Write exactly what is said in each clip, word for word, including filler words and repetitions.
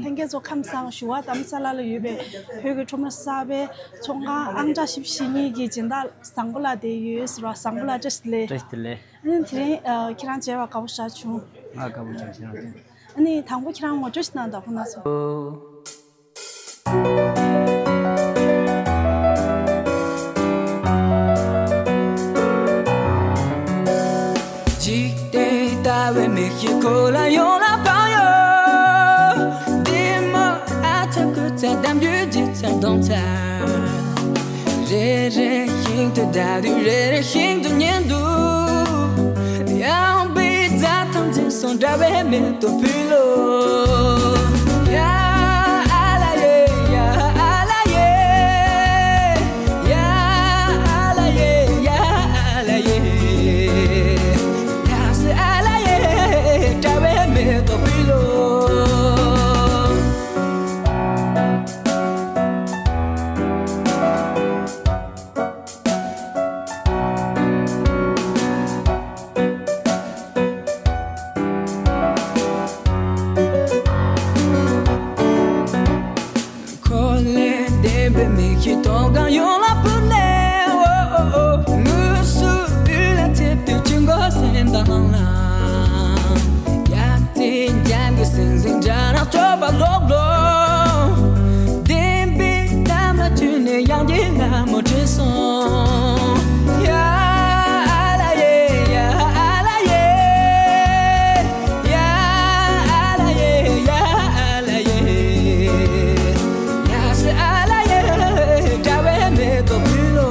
ལྷན་རྒྱས་ཚོ་ཁམས་བཟང་། ཞུ་བ་དམ་ས་ལ་ལ་ཡོད་པའི་བོད་ཀྱི་ཁྲོམ་ར་གསར་པའི་ཚོང་ཁང་ཨང་གྲངས་བཞི་བཅུ་ཞེ་གཉིས་ཀྱི་སྦྱིན་བདག་བཟང་པོ་ལགས་དེ་ཡོད་ཟེར་བ། བཟང་པོ་ལགས་བཀྲ་ཤིས་བདེ་ལེགས། བཀྲ་ཤིས་བདེ་ལེགས། ཨ་ནི་དེ་རིང་ཨ་ཁྱེད་རང་མཇལ་བ་དགའ་པོ་ཞེ་དྲག་བྱུང་། ང་དགའ་པོ་བྱུང་། ཁྱེད་རང་ཐུག་ཨ་ནི་དང་པོ་ཁྱེད་རང་ངོ་སྤྲོད་ཞིག་གནང་དང་ཁོ་ན་སོ། འཇིག་རྟེན་ལྟ་བའི་མིག་གིས་ཁོ་ལ་ཡོང་ལ་བབས་ཡོད། འདི་མོ་ཨ་ཚ་ཁུ་ཚ་གཏམ་རྒྱུད་ཇི་ཚ་གདོང་ཚ། རེ་རེ་བཞིན་དུ་ལྟ་དུས་རེ་རེ་བཞིན་དུ་ཉན་འདུག་ཡངས་པའི་རྫ་ཐང་འཛིན་སོང་འདྲ་བའི་མེ་ཏོག་ཕུལ་ལོ། ཡ་ཨ་ལ་ཡེ་ཡ་ཨ་ལ་ཡེ། ཡ་ཨ་ལ་ཡེ་ཡ་ཨ་ལ་ཡེ། ཡ་སི་ཨ་ལ་ཡེ་འདྲ་བའི་མེ་ཏོག་ཕུལ་ལོ། ཁོ་ལས་འདས་པའི་མིག་གིས་མཐོང་གང་ཡོང་ལ་བུད་ནས། འོ་འོ་འོ། མུ་སུ་དུས་ལ་ཚེ་དུས་ཆུ་འགོ་སེམས་དང་ལང་ལང་། ཡ་ཏི་འཇམ་གྱི་སིང་སིང་འཇའ་རང་ཚོགས་པ་ལོག་ལོག་བདེན་པའི་གཏམ་ལ་བཅུག་ནས་ཡང་གི་ལ་མོ་བྲིས་སོང་། ཡ་ཨ་ལ་ཡེ་ཡ་ཨ་ལ་ཡེ། ཡ་ཨ་ལ་ཡེ་ཡ་ཨ་ལ་ཡེ། ཡ་སི་ཨ་ལ་ཡེ་འདྲ་བའི་མེ་ཏོག་ཕུལ་ལོ།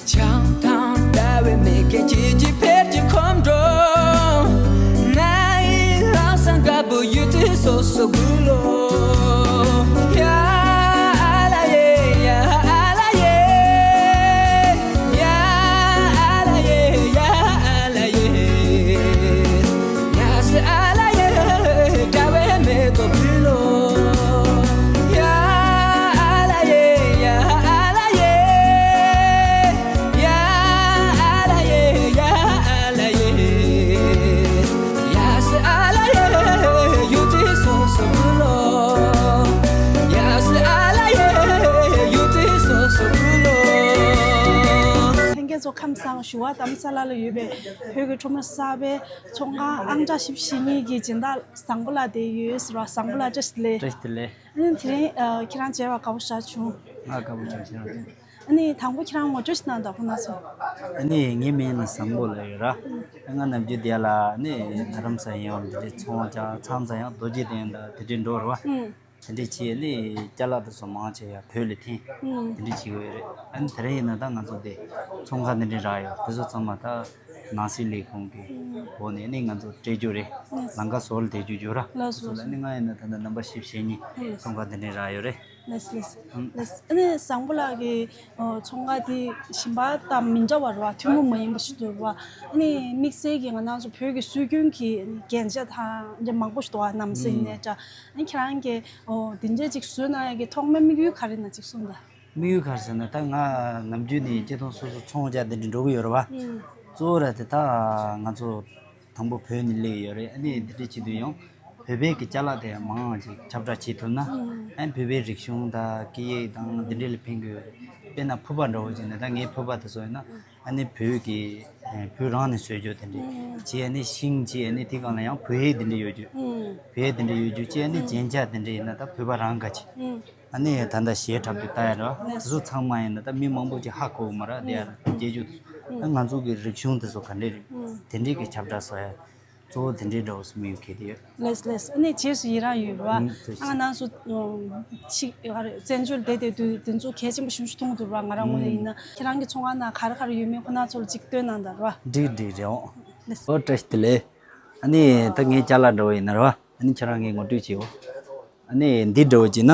བྱང་ཐང་ཟླ་བའི་མིག་གིས་ཁྱེད་ཀྱི་ཕེབས་ཀྱི་ཁོམ་འགྲོ། ང་ཡི་ལམ་སང་དཀར་པོ་ཡུལ་དུས་སོ་སོ་འགུལ་ལོ། ཡ་ཨ་ལ་ཡེ་ཡ་ཨ་ལ་ཡེ། ཡ་ཨ་ལ་ཡེ་ཡ་ཨ་ལ་ཡེ། ཡ་སི་ཨ་ལ་ཡེ་འདྲ་བའི་མེ་ཏོག་ཕུལ་ལོ། ཡ་ཨ་ལ་ཡེ་ཡ་ཨ་ལ་ཡེ། ཡ་ཨ་ལ་ཡེ་ཡ་ཨ་ལ་ཡེ། ཡ་སི་ཨ་ལ་ཡེ་ཡུ་ཙི་སོ་སོ་ཀུ་ལོ། ཡ་སི་ཨ་ལ་ཡེ་ཡུ་ཙི་སོ་སོ་ཀུ་ལོ། ལྷན་རྒྱས་ཚོ་ཁམས་བཟང་། ཞུ་བ་དམ་ས་ལ་ལ་ཡོད་པའི་བོད་ཀྱི་ཁྲོམ་ར་གསར་པའི་ཚོང་ཁང་ཨང་གྲངས་བཞི་བཅུ་ཞེ་གཉིས་ཀྱི་སྦྱིན་བདག་བཟང་པོ་ལགས་དེ་ཡོད་ཟེར་བ། བཟང་པོ་ལགས་བཀྲ་ཤིས་བདེ་ལེགས། བཀྲ་ཤིས་བདེ་ལེགས། ཨ་ནི་དེ་རིང་ཨ་ཁྱེད་རང་མཇལ་བ་དགའ་པོ་ཞེ་དྲག་བྱུང་། ང་དགའ་པོ་བྱུང་། ཁྱེད་རང་ཐུག་ཨ་ནི་དང་པོ་ཁྱེད་རང་ངོ་སྤྲོད་ཞིག་གནང་དང་ཁོ་ན་སོ། ཨ་ནི་ངའི་མིང་ལ་བཟང་པོ་ལབ་ཡོད་ར། ཨ་ང་ནམ་རྒྱུན་དེ་ལ་ཨ་ནི་རྡ་རམ་ས་ཡིན་འོང་དེ་འདྲའི་ཚོང་ཅག་མཚམས་མཚམས་ཡང་རྡོ་རྗེ་གདན་དང་དེ་འདྲའི་འགྲོ་ར་བ། ཨུ། དེ་འདྲའི་ཆེད་ནི་ཅ་ལག་དེ་ཚོ་མང་ཆེ་ཡ་བོད་ལ་འཐེན། ཨུ། དེ་འདྲའི་བྱེད་དགོས་རེད། ཨ་ནི་དེ་རིང་ཡིན་ན་ད་ང་ཚོ་དེ་ཚོང་ཁང་དེ་འདྲའི་རག་ཡོད། དེ་ཚོ་ཚང་མ་ད་ནང་སྲིད་ལས་ཁུངས་ཀྱི་ཨུ། འོག་ནས་ནི་ང་ཚོ་སྤྲད་རྒྱུ་རེད། ལགས། ལམ་ཁ་བཟོ་ལ་བསྡད་རྒྱུ་རྒྱུ་ར། ལགས་སོ། ཨ་ནི་ང་ཡིན་ན་ད་ལྟ་རྣམ་པ་བཞི་བཅུ་ཞེ་གཉིས། ལགས། ཚོང་ཁང་དེ་འདྲའི་རག་ཡོད་རེད། ལགས་ལགས། ཨུ། ལགས། ཨ་ནི་བཟང་པོ་ལགས་ཀྱི་ཨོ་ཚོང་ཁང་དེ་གཞན་པ་དང་མི་འདྲ་བ་རེད་བ། ཐུན་མོང་མ་ཡིན་པ་ཞིག་འདུག་རེད་བ། ཨ་ནི་དམིགས་བསལ་གྱི་ང་རང་ཚོ་བོད་ཀྱི་སྲོལ་རྒྱུན་གྱི་རྒྱན་ཆ་དང་འདྲ་མང་པོ་ཞིག་འདུག་བ། ནམ་སེང་ནས་འདྲ། ཨ་ནི་ཁྱེད་རང་གིས་ཨོ་དེ་འདྲས་ཅིག་བཟོས་གནང་ཡ་གི་ཐོག་མའི་དམིགས་ཡུལ་ག་རེ་ན་ཅིག་གསུངས་དང་། དམིགས་ཡུལ་ག་རེ་ཟེར་ན་ད་ང་ནམ་རྒྱུན་ནས་སྤྱིར་བཏང་སོ་སོ་ཚོང་རྒྱག་དེ་འདྲ་འགྲོ་གི་ཡོད་རེད་བ། ཨུ། གཙོ་བོ་ར་དེ་ད་ང་ཚོ་དང་པོ་བོད་ནས་སླེབས་ཡོད་རེད། ཨ་ནི་འདི་འདྲ་བྱེད་དུས་ཡང་བོད་པའི་གི་ཅ་ལག་དེ་མང་ཅིག་ཁྱབ་བསྒྲགས་བྱེད་ཐུབ་ན། ཨུ། ཨ་ནི་བོད་པའི་རིག་གཞུང་དང་སྐད་ཡིག་དང་འདི་འདྲ་ལ་ཕན་གི་ཡོད་རེད། དཔེར་ན་ཕུར་པ་འདྲ་བོ་ཅིག་ནས་ད་ངའི་ཕུར་པ་དེ་ཚོ་ཡིན་ན་ཨ་ནི་བོད་ཀྱི་བོད་རང་ནས་བཟོས་རྒྱུ་དེ་འདྲ་བྱས། ཨ་ནི་ཤིང་བྱས། ཨ་ནི་དེ་སྒང་ལ་ཡང་བོད་ཡིག་དེ་འདྲ་ཡོད་རྒྱུ། ཨུ། བོད་ཡིག་དེ་འདྲ་ཡོད་རྒྱུ་བྱས། ཨ་ནི་ཨུ། རྒྱན་ཆ་དེ་འདྲ་ཡིན་ན་ད་བོད་པ་རང་ག་ཅིག་ཨུ། ཨ་ནི་ད་ལྟ་གཞས་འཁྲབ་རྒྱུ་ལྟ་ཡ་ར་དེ་ཚོ་ཚང་མ་ཡིན་ན་ད་མི་མང་པོ་ཅིག་ཧ་གོ་གི་མ་རེད། དེ་ཡ་རྒྱལ་རྒྱུ། ཨ་ང་ཚོ་གི་རིག་གཞུང་དེ་ཚོ་ག་འདྲས་རེད། དེ་འདྲས་ཀྱི་ཁྱབ་བསྒྲགས་བཟོ་ཡ་གཙོ་བོ་དེ་འདྲས་འདྲ་བོ་སུ་མི་ཡོད་གལ་ཏེ་ཡོད། ལགས་ལགས། ཨ་ནི་རྗེས་སུ་ཡི་རང་ཡོད་ར། ཨ་ང་རང་ཚོ་ཅིག་ཡ་རེད། བཙན་བྱོལ་བསྡད་བསྡད་དུས་དེ་ཚོ་གལ་ཆེན་པོ་ཞེ་པོ་ཅིག་མཐོང་གི་འདུག་ར། ང་རང་ངོས་ནས་ཡིན་ན། ཁྱེད་རང་གི་ཚོང་ཁང་ནང་ག་རེ་ག་རེ་ཡོད་མེད་ཁོ་ན་ཚོ་ལ་ཅིག་སྟོན་གནང་དང་ར། འགྲིག་འགྲིག་རེད། འོ་ལགས། ཨོ་བཀྲ་ཤིས་བདེ་ལེགས། ཨ་ནི་ད་ངའི་ཅ་ལག་འདྲ་བོ་ཡིན་ན་ར། ཨ་ནི་ཁྱེད་རང་ངའི་ངོ་སྤྲོད་བྱེད་འོ། ཨ་ནི་འདི་འདྲ་བོ་བྱས་ན་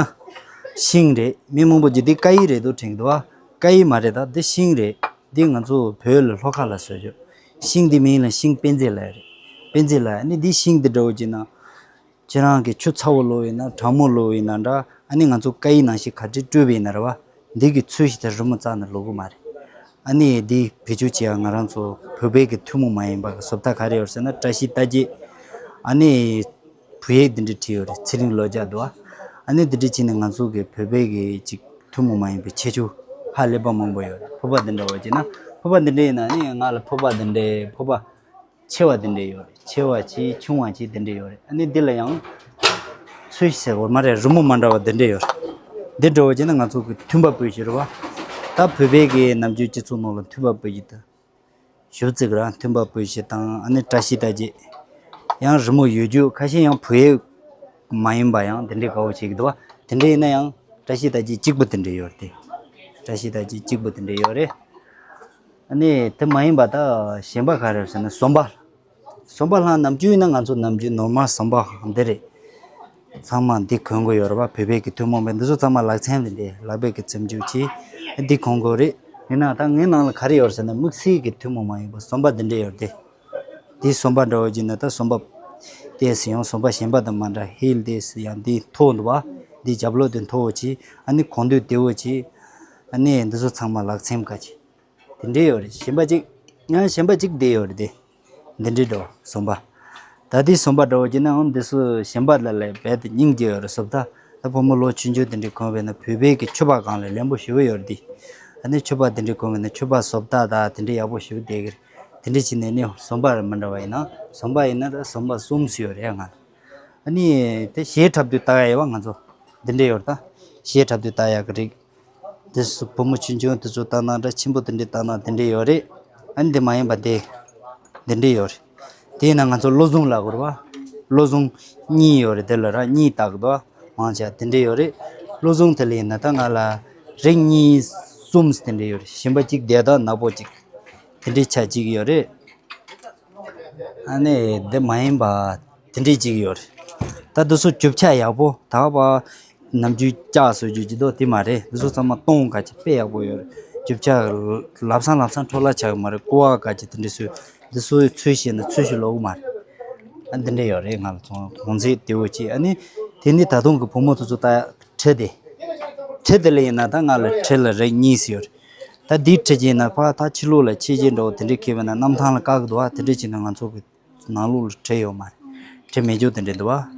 ཤིང་རེད། མི་མང་པོ་ཅིག་འདི་ཀ་ཡི་རེད་འདུག་དྲན་གི་འདུག་བ། ཀ་ཡི་མ་རེད། ད་འདི་ཤིང་རེད། འདི་ང་ཚོ་བོད་ལ་ལྷོ་ཁ་ལ་བཟོ་རྒྱུ། ཤིང་འདི་མིང་ལ་ཤིང་དཔེ་མཛེས་ལབ་ཡ་རེད། དཔེ་མཛེས་ལབ་ཡ། ཨ་ནི་འདི་ཤིང་འདི་འདྲ་བོ་བྱས་ན་ཁྱེད་རང་གི་ཆུ་ཚ་བོ་བླུགས་ཡིན་ན་གྲང་མོ་བླུགས་ཡིན་ན་འདྲ། ཨ་ནི་ང་ཚོ་ཀ་ཡི་ནང་བཞིན་ག་འདྲས་བཀྲུས་པ་ཡིན་ན་རེད་བ། འདི་གི་ཚོས་གཞི་དེ་རི་མོ་རྩ་ནས་ལོག་གི་མ་རེད། ཨ་ནི་འདི་བེད་སྤྱོད་བྱེད་ཡ་ང་རང་ཚོ་བོད་པའི་གི་ཐུན་མོང་མ་ཡིན་པ་གི་བཟོ་ལྟ་ག་རེ་ཡོད་ཟེར་ན། བཀྲ་ཤིས་རྟགས་བརྒྱད། ཨ་ནི་བོད་ཡིག་འདི་འདྲ་བྲིས་ཡོད་རེད། ཚེ་རིང་ལོ་བརྒྱ་འདུག་ཨ། ཨ་ནི་འདི་འདྲ་བྱས་ནས་ང་ཚོ་གི་བོད་པའི་གི་ཅིག་ཐུན་མོང་མ་ཡིན་པའི་ཁྱད་ཆོས་ཧ་ལས་པ་མང་པོ་ཡོད་རེད། ཕོར་པ་འདི་འདྲ་བ་བྱས་ན། ཕོར་པ་འདི་འདྲ་ཡིན་ན་ཨ་ནི་ང་ལ་ཕོར་པ་འདི་འདྲའི་ཕོར་པ་ཆེ་བ་དེ་འདྲས་ཡོད་རེད། ཆེ་བ་ཆེ་ཆུང་བ་ཆེ་དེ་འདྲས་ཡོད་རེད། ཨ་ནི་འདི་ལ་ཡང་ཚོས་གཞི་ཟེར་བ་མ་རེད། རི་མོ་མ་འདྲ་བ་དེ་འདྲས་ཡོད་རེད། འདི་འདྲ་བོ་བྱས་ན་ང་ཚོ་གི་མཐུན་པ་སྤོས་གཞི་རེད་བ། ད་བོད་པའི་གི་ནམ་རྒྱུན་སྤྱི་ཚོགས་ནང་ལ་མཐུན་པ་སྤོས་གཞི་དང་། ཞུ་ཚིག་ར་མཐུན་པ་སྤོས་གཞི་དང་། ཨ་ནི་བཀྲ་ཤིས་རྟགས་བརྒྱད། ཡང་རི་མོ་ཡོད་རྒྱུ་ཁ་ཤས་ཡང་བོད་ཡིག་མ་ཡིན་པ་ཡང་དེ་འདྲས་དགའ་བོ་བྱེད་ཀྱི་འདུག་བ། དེ་འདྲས་ཡིན་ན་ཡང་བཀྲ་ཤིས་རྟགས་བརྒྱད་གཅིག་པུ་དེ་འདྲས་ཡོད་རེད་དེ། བཀྲ་ཤིས་རྟགས་བརྒྱད་གཅིག་པུ་དེ་འདྲས་ཡོད་རེད། ཨ་ནི་དེ་མ་ཡིན་པ་ད་གཞན་པ་ག་རེ་ཟེར་ན་ཟོམ་པ། ཟོམ་པ་ལྷག་ནམ་རྒྱུན་ཡིན་ན་ང་ཚོ་ནམ་རྒྱུན་ནོར་མ་ཟོམ་པ་འདི་རེད། ཚང་མ་འདི་གོན་གི་ཡོད་རེད་བ། བོད་པའི་གི་ཐུན་མོང་པའི་འདི་ཚོ་ཚང་མ་ལག་ཚེམ་རེད་དེ། ལག་པའི་གི་ཚེམ་མཇུག་ཆེ་འདི་གོན་གི་རེད། ཡིན་ན་ད་ངའི་ནང་ལ་ག་རེ་ཡོད་ཟེར་ན་དམིགས་བསལ་གི་ཐུན་མོང་མ་ཡིན་པ་ཟོམ་པ་འདི་འདྲས་ཡོད་རེད་དེ། འདི་ཟོམ་པ་འདྲ་བོ་ཅིག་ན་ད་ཟོམ་པ་ཏོག་ཙམ་ཡང་ཟོམ་པ་གཞན་པ་དང་མ་འདྲ། ཧིལ་ཏོག་ཙམ་ཡང་འདི་མཐོ་འདུག་བ། འདི་རྒྱབ་ལོགས་དེ་མཐོ་བོ་ཅིག་ཨ་ནི་གོང་དུ་བདེ་བོ་ཅིག་ཨ་ནི་འདི་ཚོ་ཚང་མ་ལག་ཚེམ་ཀ་ཅིག་དེ་འདྲས་ཡོད་རེད། གཞན་པ་གཅིག་ཡང་གཞན་པ་གཅིག་བསྡད་ཡོད་རེད་དེ། འདི་འདྲས་འགྲོ་ཟོམ་པ། ད་ལྟའི་ཟོམ་པ་འདྲ་བོ་བྱས་ན་འོ་འདི་ཚོ་གཞན་པ་ལ་ལས་རྦད་དེ་སྙིང་རྗེ་ཡོད་རེད་ཟོམ་པ། ད་ཕོ་མོ་ལོ་ཆུང་ཆུང་དེ་འདྲས་གོན་པས་ན་བོད་པའི་གི་ཕྱུ་པ་སྒང་ལ་ལེན་པོ་ཞེ་པོ་ཡོད་རེད་དེ། ཨ་ནི་ཕྱུ་པ་དེ་འདྲས་གོན་པས་ན་ཕྱུ་པ་ཟོམ་པ་ད་ད་དེ་འདྲས་ཡག་པོ་ཞེ་པོ་བསྡད་ཀྱི་རེད། དེ་འདྲས་བྱས་ནས་ནི་ཟོམ་པ་རེད་མ་འདྲ་བ་ཡིན་ན། ཟོམ་པ་ཡིན་ན་ད་ཟོམ་པ་གསུམ་ཞིག་ཡོད་རེད་ང་ལ། ཨ་ནི་དེ་གཞས་འཁྲབ་དུས་ལྟ་ཡ་ཡོད་པ་ང་ཚོ་འདི་འདྲས་ཡོད་རེད། ད་གཞས་འཁྲབ་དུས་ལྟ་ཡ་གི་རིགས། དེ་སུ་བུ་མོ་ཆུང་ཆུང་དེ་ཚོ་ལྟ་ན་འདྲ། ཆེན་པོ་དེ་འདྲས་ལྟ་ན་དེ་འདྲས་ཡོད་རེད། ཨ་ནི་དེ་མ་ཡིན་པ་དེ་དེ་འདྲས་ཡོད་རེད། དེ་ཡིན་ན་ང་ཚོ་བློ་བཟང་ལབ་དགོས་རེད་བ། བློ་བཟང་གཉིས་ཡོད་རེད། དེ་ལ་ར་གཉིས་བཏགས་འདུག་མང་ཆེ་དེ་འདྲས་ཡོད་རེད། བློ་བཟང་དེ་ལ་ཡིན་ན་ད་ང་ལ་རིགས་གཉིས་གསུམ་དེ་འདྲས་ཡོད་རེད། གཞན་པ་གཅིག་དེ་དག་ནག་པོ་གཅིག་དེ་འདྲས་ཆ་གཅིག་ཡོད་རེད། ཨ་ནི་འདི་མ་ཡིན་པ་དེ་འདྲས་ཅིག་ཡོད་རེད། ད་འདི་ཚོ་རྒྱུ་ཆ་ཡག་པོ་ད་བ་ནམ་རྒྱུན་ལྕགས་བཟོ་རྒྱུ་ཅིག་འདུག་དེ་མ་རེད། འདི་ཚོ་ཚང་མ་སྟོང་ག་ཅིག་དཔེ་ཡག་པོ་ཡོད་རེད། རྒྱུ་ཆ་ལབ་སང་ལབ་སང་འཕྲོ་བརླག་ཆགས་ཀྱི་མ་རེད། ཀོ་བ་ག་ཅིག་དེ་འདྲས་བཟོས། འདི་ཚོའི་ཚོས་བྱས་ན་ཚོས་ཤིག་ལོག་གི་མ་རེད། ཨ་འདི་འདྲས་ཡོད་རེད། ང་ལ་ཚོང་གོང་ཚད་བདེ་བོ་ཅིག་ཨ་ནི་དེ་ནི་ད་དུང་གི་བུ་མོ་དེ་ཚོ་ད་ཁྲི་དེ་ཁྲི་དེ་ལ་ཡིན་ན་ད་ང་ལ་ཁྲི་ལ་རིགས་གཉིས་ཡོད་རེད། ད་འདི་ཁྲི་བྱས་ན་ཕ་ད་ཕྱི་ལོགས་ལ་ཕྱི་རྒྱལ་འགྲོ་དེ་འདྲས་ཁེལ་བ་ན་གནམ་ཐང་ལ་བཀག་གི་འདུག་ཨ། དེ་འདྲས་བྱས་ན་ང་ཚོ་གི་ནང་ལོགས་ལ་ཁྲི་ཡོད་མ་རེད། ཁྲི་མེད་རྒྱུ་དེ་འདྲས་འདུག་ཨ།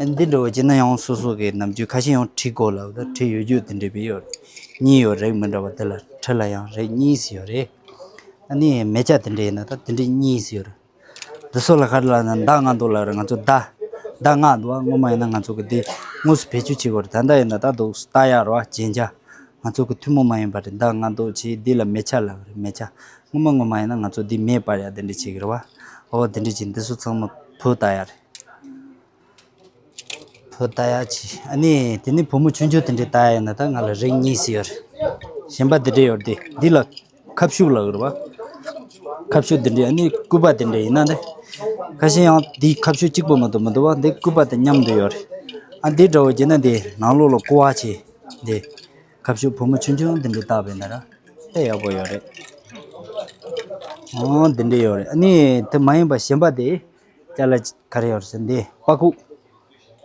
ཨ་འདི་འདྲ་བོ་བྱས་ན་ཡང་སོ་སོ་གི་ནམ་རྒྱུན་ཁ་ཤས་ཡང་ཁྲི་དགོས་ལབ་ད་ཁྲི་ཡོད་རྒྱུ་དེ་འདྲས་བས་ཡོད་རེད། གཉིས་ཡོད་རིགས་མི་འདྲ་བ་དེ་ལ་ཁྲི་ལ་ཡང་རིགས་གཉིས་ཡོད་རེད། ཨ་ནི་མེ་ལྕགས་དེ་འདྲས་ཡིན་ན་ད་དེ་འདྲས་གཉིས་ཡོད་རེད། འདི་ཚོ་ལ་ཁར་ལ་ན་མདའ་ལྔ་འདུག་ལ་རེད། ང་ཚོ་མདའ་མདའ་ལྔ་འདུག་ཨ། སྔོན་མ་ཡིན་ན་ང་ཚོ་གི་འདི་དངོས་སུ་བེད་སྤྱོད་བྱེད་དགོས་རེད། ད་ལྟ་ཡིན་ན་ད་འདུག་ལྟ་ཡག་རོ་ཨ། རྒྱན་ཆ་ང་ཚོ་གི་ཐུན་མོང་མ་ཡིན་པ་རེད། མདའ་ལྔ་འདུག་ཅེས་འདི་ལ་མེ་ལྕགས་ལབ་རེད། མེ་ལྕགས་སྔོན་མ་སྔོན་མ་ཡིན་ན་ང་ཚོ་འདི་མེ་སྤར་ཡག་དེ་འདྲས་བྱེད་ཀྱི་རེད་བ། འོ་དེ་འདྲས་ཅིག་འདི་ཚོ་ཚང་མ་བོད་ལྟ་ཡག་རེད། བོད་ལྟ་ཡག་ཅིག་ཨ་ནི་དེ་ནི་བུ་མོ་ཆུང་ཆུང་དེ་འདྲས་ལྟ་ཡག་ཡིན་ན་ད་ང་ལ་རིགས་གཉིས་ཡོད་རེད། གཞན་པ་དེ་འདྲས་ཡོད་རེད་དེ། འདི་ལ་ཁ་ཕྱུགས་ལབ་ཀྱི་རེད་བ། ཁ་ཕྱུགས་དེ་འདྲས་ཨ་ནི་སྐུད་པ་དེ་འདྲས་ཡིན་ན་དེ། ཁ་ཤས་ཡང་འདི་ཁ་ཕྱུགས་གཅིག་པོ་མ་གཏོགས་མི་འདུག་བ། འདི་སྐུད་པ་དེ་མཉམ་དུ་ཡོད་རེད། ཨ་འདི་འདྲ་བོ་བྱས་ན་འདི་ནང་ལོགས་ལ་ཀོ་བ་བྱས། འདི་ཁ་ཕྱུགས་བུ་མོ་ཆུང་ཆུང་དེ་འདྲས་བཏགས་པས་ན་ར་དཔེ་ཡག་པོ་ཡོད་རེད། འོ་འདི་འདྲས་ཡོད་རེད། ཨ་ནི་དེ་མ་ཡིན་པ་གཞན་པ་དེ་ཅ་ལག་ག་རེ་ཡོད་རེད་ཟེར་ན་འདི་པག་ཀོ།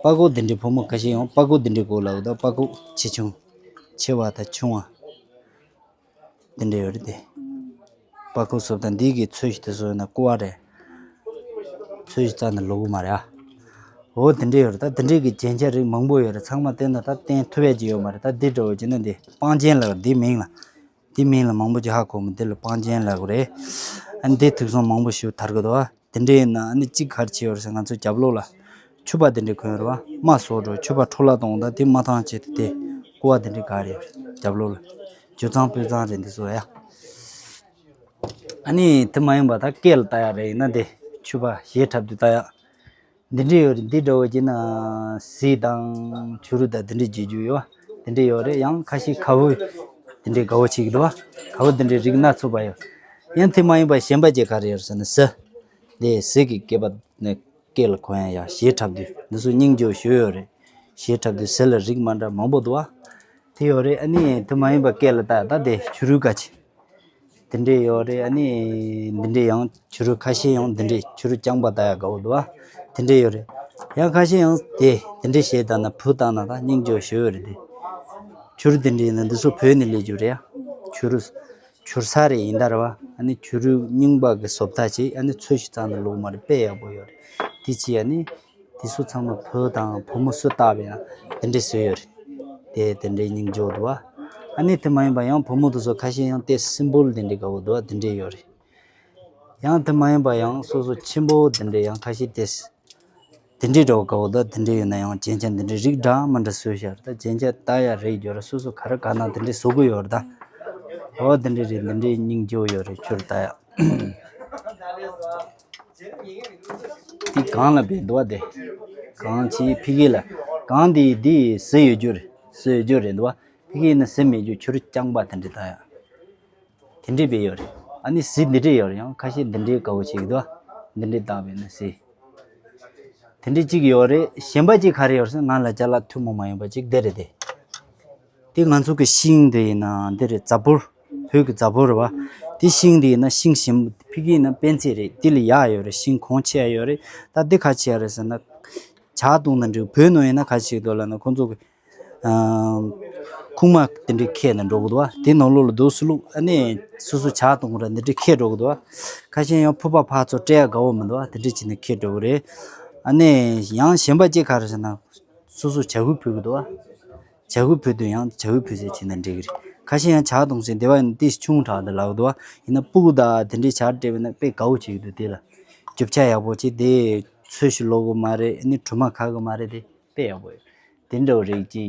པག་ཀོ་འདི་འདྲས་བུ་མོ་ཁ་ཤས་ཡང་པག་ཀོ་འདི་འདྲས་དགོས་ལབ་ད། པག་ཀོ་ཆེ་ཆུང་ཆེ་བ་དང་ཆུང་བ། དེ་འདྲ་ཡོད་རེད་དེ། པག་ཀོ་བཟོ་སྟངས་འདི་གི་ཚོས་གཞི་དེ་ཚོ་ཡིན་ན་ཀོ་བ་རེད། ཚོས་གཞི་རྩ་ནས་ལོག་གི་མ་རེད་ཨ། འོ་དེ་འདྲ་ཡོད་རེད། ད་དེ་འདྲའི་གི་རྒྱན་ཆ་རིགས་མང་པོ་ཡོད་རེད། ཚང་མ་བསྟན་ན་ད་བསྟན་ཐུབ་ཡ་ཅིག་ཡོད་མ་རེད། ད་འདི་འདྲ་བོ་བྱས་ན་འདི་སྤང་རྒྱན་ལ་འདི་མིང་ལ་འདི་མིང་ལ་མང་པོ་ཅིག་ཧ་གོ་མི་འདི་ལ་སྤང་རྒྱན་ལབ་གི་རེད། ཨ་འདི་ཐིག་ཚོན་མང་པོ་ཞིག་དར་གི་འདུག་ཨ། དེ་འདྲ་ཡིན་ན་ཨ་ནི་གཅིག་ག་རེ་བྱས་ཡོད་རེད་ཟེར། ང་ཚོ་རྒྱབ་ལོགས་ལ་ཕྱུ་པ་དེ་འདྲ་གོན་རེད་བ། རྨ་བཟོ་འགྲོ་ཕྱུ་པ་འཕྲོ་བརླག་གཏོང་ད་དེ་མ་བཏང་བྱས་ཏེ་དེ་ཀོ་བ་དེ་འདྲ་ག་རེ་ཡོད་རེད། རྒྱབ་ལོགས་ལ་ཇོ་ཚང་སྤོས་ཚང་རེད་འདི་ཚོ་ཡ། ཨ་ནི་དེ་མ་ཡིན་པ་ད་སྐེ་ལ་བཏགས་ཡ་རེད། ཡིན་ན་དེ་ཕྱུ་པ་གཞས་འཁྲབ་དུས་བཏགས་ཡ་འདི་འདྲ་ཡོད་རེད། འདི་འདྲ་བོ་བྱས་ན་གཟིག་དང་ཕྱུ་རུ་དང་དེ་འདྲ་བརྗེ་རྒྱུ་ཡོད་བ། དེ་འདྲ་ཡོད་རེད། ཡང་ཁ་ཤས་ཁ་བུ་དེ་འདྲ་དགའ་བོ་བྱེད་ཀྱི་འདུག་བ། ཁ་བུ་དེ་འདྲའི་རིགས་སྣ་ཚོགས་པ་ཡོད། ཡང་དེ་མ་ཡིན་པ་གཞན་པ་ཅིག་ག་རེ་ཡོད་ཟེར་ན་གཟི། དེ་གཟི་གི་སྐེད་པ་ནས་སྐེ་ལ་གོན་ཡ་ཡ་གཞས་འཁྲབ་དུས་འདི་ཚོ་སྙིང་རྗེ་ཞེ་པོ་ཡོད་རེད། གཞས་འཁྲབ་དུས་གཟི་ལ་རིགས་མ་འདྲ་མང་པོ་འདུག་བ། དེ་ཡོད་རེད། ཨ་ནི་དེ་མ་ཡིན་པ་སྐེ་ལ་བཏགས་ད་དེ་ཕྱུ་རུ་ག་ཅིག་དེ་འདྲས་ཡོད་རེད། ཨ་ནི་འདི་འདྲས་ཡང་ཕྱུ་རུ་ཁ་ཤས་ཡང་འདི་འདྲས་ཕྱུ་རུ་རྐྱང་པ་བཏགས་ཡ་དགའ་བོ་འདུག་བ། དེ་འདྲས་ཡོད་རེད། ཡང་ཁ་ཤས་ཡང་དེ་དེ་འདྲས་གཞས་བཏགས་ན་བུ་བཏགས་ན་ད་སྙིང་རྗེ་ཞེ་པོ་ཡོད་རེད་དེ། ཕྱུ་རུ་དེ་འདྲས་ཡིན་ན་འདི་ཚོ་བོད་ནས་སླེབས་རྒྱུ་རེད་ཡ། ཕྱུ་རུ། བྱུར་ས་རེད་ཡིན་ད་རེད་བ། ཨ་ནི་བྱུ་རུའི་རྙིང་པ་གི་བཟོ་ལྟ་ཅིག་ཨ་ནི་ཚོས་གཞི་རྩ་ནས་བླུགས་མ་རེད། དཔེ་ཡག་པོ་ཡོད་རེད། དེ་ཅི་ཨ་ནི་དེ་ཚོ་ཚང་མ་བུ་དང་བུ་མོ་སུ་བཏགས་པ་ཡིན་ན་དེ་འདྲས་བཟོས་ཡོད་རེད། དེ་དེ་འདྲས་སྙིང་རྗེ་པོ་འདུག་བ། ཨ་ནི་དེ་མ་ཡིན་པ་ཡང་བུ་མོ་དེ་ཚོ་ཁ་ཤས་ཡང་དེ་སིམ་པོལ་དེ་འདྲས་དགའ་པོ་འདུག་བ། དེ་འདྲས་ཡོད་རེད། ཡང་དེ་མ་ཡིན་པ་ཡང་སོ་སོ་ཆེན་པོ་དེ་འདྲས་ཡང་ཁ་ཤས་དེ་དེ་འདྲས་འདྲ་པོ་དགའ་པོ་འདུག་དེ་འདྲས་ཡོད་ན་ཡང་རྒྱན་ཆ་འདི་འདྲས་རིགས་འདྲ་མི་འདྲ་བཟོས་ཤག་ད་རྒྱན་ཆ་ལྟ་ཡ་རེད་འགྱུར། སོ་སོ་ག་རེ་དགའ་ན་དེ་འདྲས་བཟོ་གི་ཡོད་རེད་ད། འོ་དེ་འདྲས་རེད། འདི་འདྲས་སྙིང་རྗེ་པོ་ཡོད་རེད། ཁྱོད་ལྟ་ཡ། འདི་གང་ལ་བེད་འདུག་བ་དེ། གང་ཅི་ཕི་གི་ལ། གང་འདི་འདི་ཟི་ཡོད་རྒྱུ་རེད། ཟི་ཡོད་རྒྱུ་རེད་འདུག་བ། ཕི་གི་ཡིན་ན་ཟི་མེད་རྒྱུ། ཁྱོད་རྐྱང་པ་དེ་འདྲས་ལྟ་ཡ། དེ་འདྲས་བེད་ཡོད་རེད། ཨ་ནི་ཟི་འདི་འདྲས་ཡོད་རེད། ཡང་ཁ་ཤས་འདི་འདྲས་དགའ་པོ་བྱེད་ཀྱི་འདུག་འདི་འདྲས་བཏགས་པ་ཡིན་ན་ཟི། དེ་འདྲས་གཅིག་ཡོད་རེད། གཞན་པ་གཅིག་ག་རེ་ཡོད་ཟེར་ང་ལ་ཅ་ལག་ཐུན་མོང་མ་ཡིན་པ་གཅིག་འདི་རེད་དེ། དེ་ང་ཚོ་གི་ཤིང་དེ་ཡིན་ན་འདི་རེད། རྫ་ཕོར། བོད་ཀྱི་རྫ་ཕོར་རེད་བ། དེ་ཤིང་དེ་ཡིན་ན་ཤིང་གཞན་པ་ཕི་གི་ཡིན་ན་སྤེན་ཚེ་རེད། དེ་ལ་ཡག་ཡོད་རེད། ཤིང་གོང་ཆེ་ཡ་ཡོད་རེད། ད་འདི་ག་ཆེ་ཡ་རེད་ཟེར་ན། ཇ་བཏུང་ན་འགྲིག་བོད་ནང་ཡིན་ན་ག་ཞིག་འདུག་ལབ་ན་ཁོང་ཚོ་གི་ཨམ། ཁུག་མ་དེ་འདྲས་ཁྱེར་ནས་འགྲོ་གི་འདུག་བ། དེ་ནང་ལོགས་ལ་རྡོ་སུ་བླུགས། ཨ་ནི་སོ་སོ་ཇ་བཏུང་ར་འདི་འདྲས་ཁྱེར་འགྲོ་གི་འདུག་བ། ཁ་ཤས་ཡང་ཕོར་པ་ཕར་ཚུར་སྤྲད་ཡ་དགའ་པོ་མི་འདུག་བ། དེ་འདྲས་བྱས་ནས་ཁྱེར་འགྲོ་གི་རེད། ཨ་ནི་ཡང་གཞན་པ་གཅིག་ག་རེ་ཟེར་ན། སོ་སོ་ཇ་ཁུ་ཕུལ་གི་འདུག་བ། ཇ་ཁུ་ཕུལ་དུས་ཡང་ཇ་ཁུ་ཕུལ་ཟེར་བྱས་ན་འགྲིག་གི་རེད། ཁ་ཤས་ཡང་ཇ་བཏུང་ཟེར་སྡེ་བ་ཡིན་ཏེ་ཆུང་དྲགས་འདུག་ལབ་གི་འདུག་བ། ཡིན་ན་སྤུ་གུ་དང་དེ་འདྲས་ཇ་སྤྲད་པ་ཡིན་ན་དཔེ་དགའ་པོ་བྱེད་ཀྱི་འདུག་དེ་ལ་རྒྱུ་ཆ་ཡག་པོ་བྱེད། དེ་ཚོས་གཞི་ལོག་གི་མ་རེད། ཨ་ནི་དྲི་མ་ཁ་གི་མ་རེད། དེ་དཔེ་ཡག་པོ་ཡོད། དེ་འདྲ་བོ་རིགས་ཀྱི་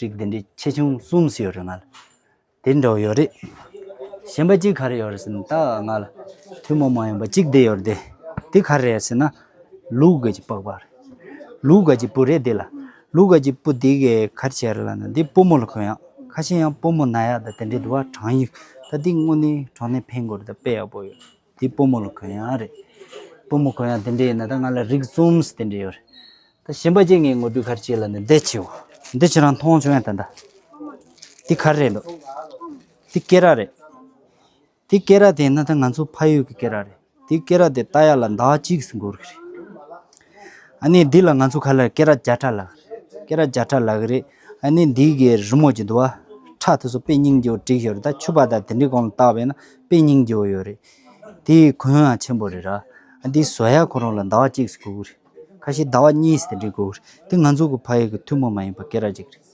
རིགས་དེ་འདྲའི་ཆེ་ཆུང་གསུམ་ཞིག་ཡོད་རེད་ང་ལ། དེ་འདྲ་བོ་ཡོད་རེད། གཞན་པ་གཅིག་ག་རེ་ཡོད་རེད་ཟེར་ན་ད་ང་ལ་ཐུན་མོང་མ་ཡིན་པ་གཅིག་དེ་ཡོད་རེད་དེ། དེ་ག་རེ་རེད་ཟེར་ན། ལུག་གི་ཅིག་པགས་པ་རེད། ལུག་གི་ཅིག་སྤུ་རེད་དེ་ལ། ལུག་གི་ཅིག་སྤུ་དེ་གས་ག་རེ་བྱས་རེད་ལབ་ན་འདི་སྤོ་རྨོ་ལ་གོན་ཡག་ཁ་ཤས་ཡང་སྤོ་རྨོ་ན་ཡག་ད་དེ་འདྲས་འདུག་བ། གྲང་ཡིག་ད་འདི་དངོས་གནས་དྲང་གནས་ཕན་གི་རེད། ད་དཔེ་ཡག་པོ་ཡོད། དེ་སྤོ་རྨོ་ལ་གོན་ཡག་རེད། སྤོ་རྨོ་གོན་ཡག་དེ་འདྲ་ཡིན་ན་ད་ང་ལ་རིགས་གསུམ་ཙམ་དེ་འདྲ་ཡོད་རེད། ད་གཞན་པ་གཅིག་ངས་ངོ་སྤྲོད་ག་རེ་བྱེད་ལབ་ན་འདི་བྱེད་འོ། འདི་ཁྱེད་རང་མཐོང་བྱུང་ཡ་ད་ད། འདི་ག་རེ་རེད་འདུག་འདི་སྐེ་རགས་རེད། འདི་སྐེ་རགས་དེ་ཡིན་ན་ད་ང་ཚོ་ཕ་ཡུལ་གྱི་སྐེ་རགས་རེད། འདི་སྐེ་རགས་དེ་བཏགས་ཡག་ལ་ཟླ་བ་གཅིག་ཙམ་འགོར་གི་རེད། ཨ་ནི་འདི་ལ་ང་ཚོ་ཁ་ལ་སྐེ་རགས་བརྒྱ་ཕྲག་ལབ་གི་རེད། སྐེ་རགས་བརྒྱ་ཕྲག་ལབ་གི་རེད། ཨ་ནི་འདི་གི་རི་མོ་ཅིག་འདུག་བ། ཁྲ་དེ་ཚོ་དཔེ་སྙིང་རྗེ་པོ་བྲིས་ཡོད་རེད། ད་ཕྱུ་པ་དང་དེ་འདྲའི་སྒང་ལ་བཏགས་པ་ཡིན་ན་དཔེ་སྙིང་རྗེ་པོ་ཡོད་རེད། དེའི་གོན་ཡག་ཆེན་པོ་རེད་ར། ཨ་འདི་བཟོ་ཡག་ཁོ་རང་ལ་ཟླ་བ་གཅིག་ཙམ་འགོར་གི་རེད། ཁ་ཤས་ཟླ་བ་གཉིས་ཙམ་དེ་འདྲའི་འགོར་གི་རེད། དེ་ང་ཚོ་གི་ཕ་ཡུལ་གྱི་ཐུན་མོང་མ་ཡིན་པ་སྐེ་རགས་ཅིག་རེད།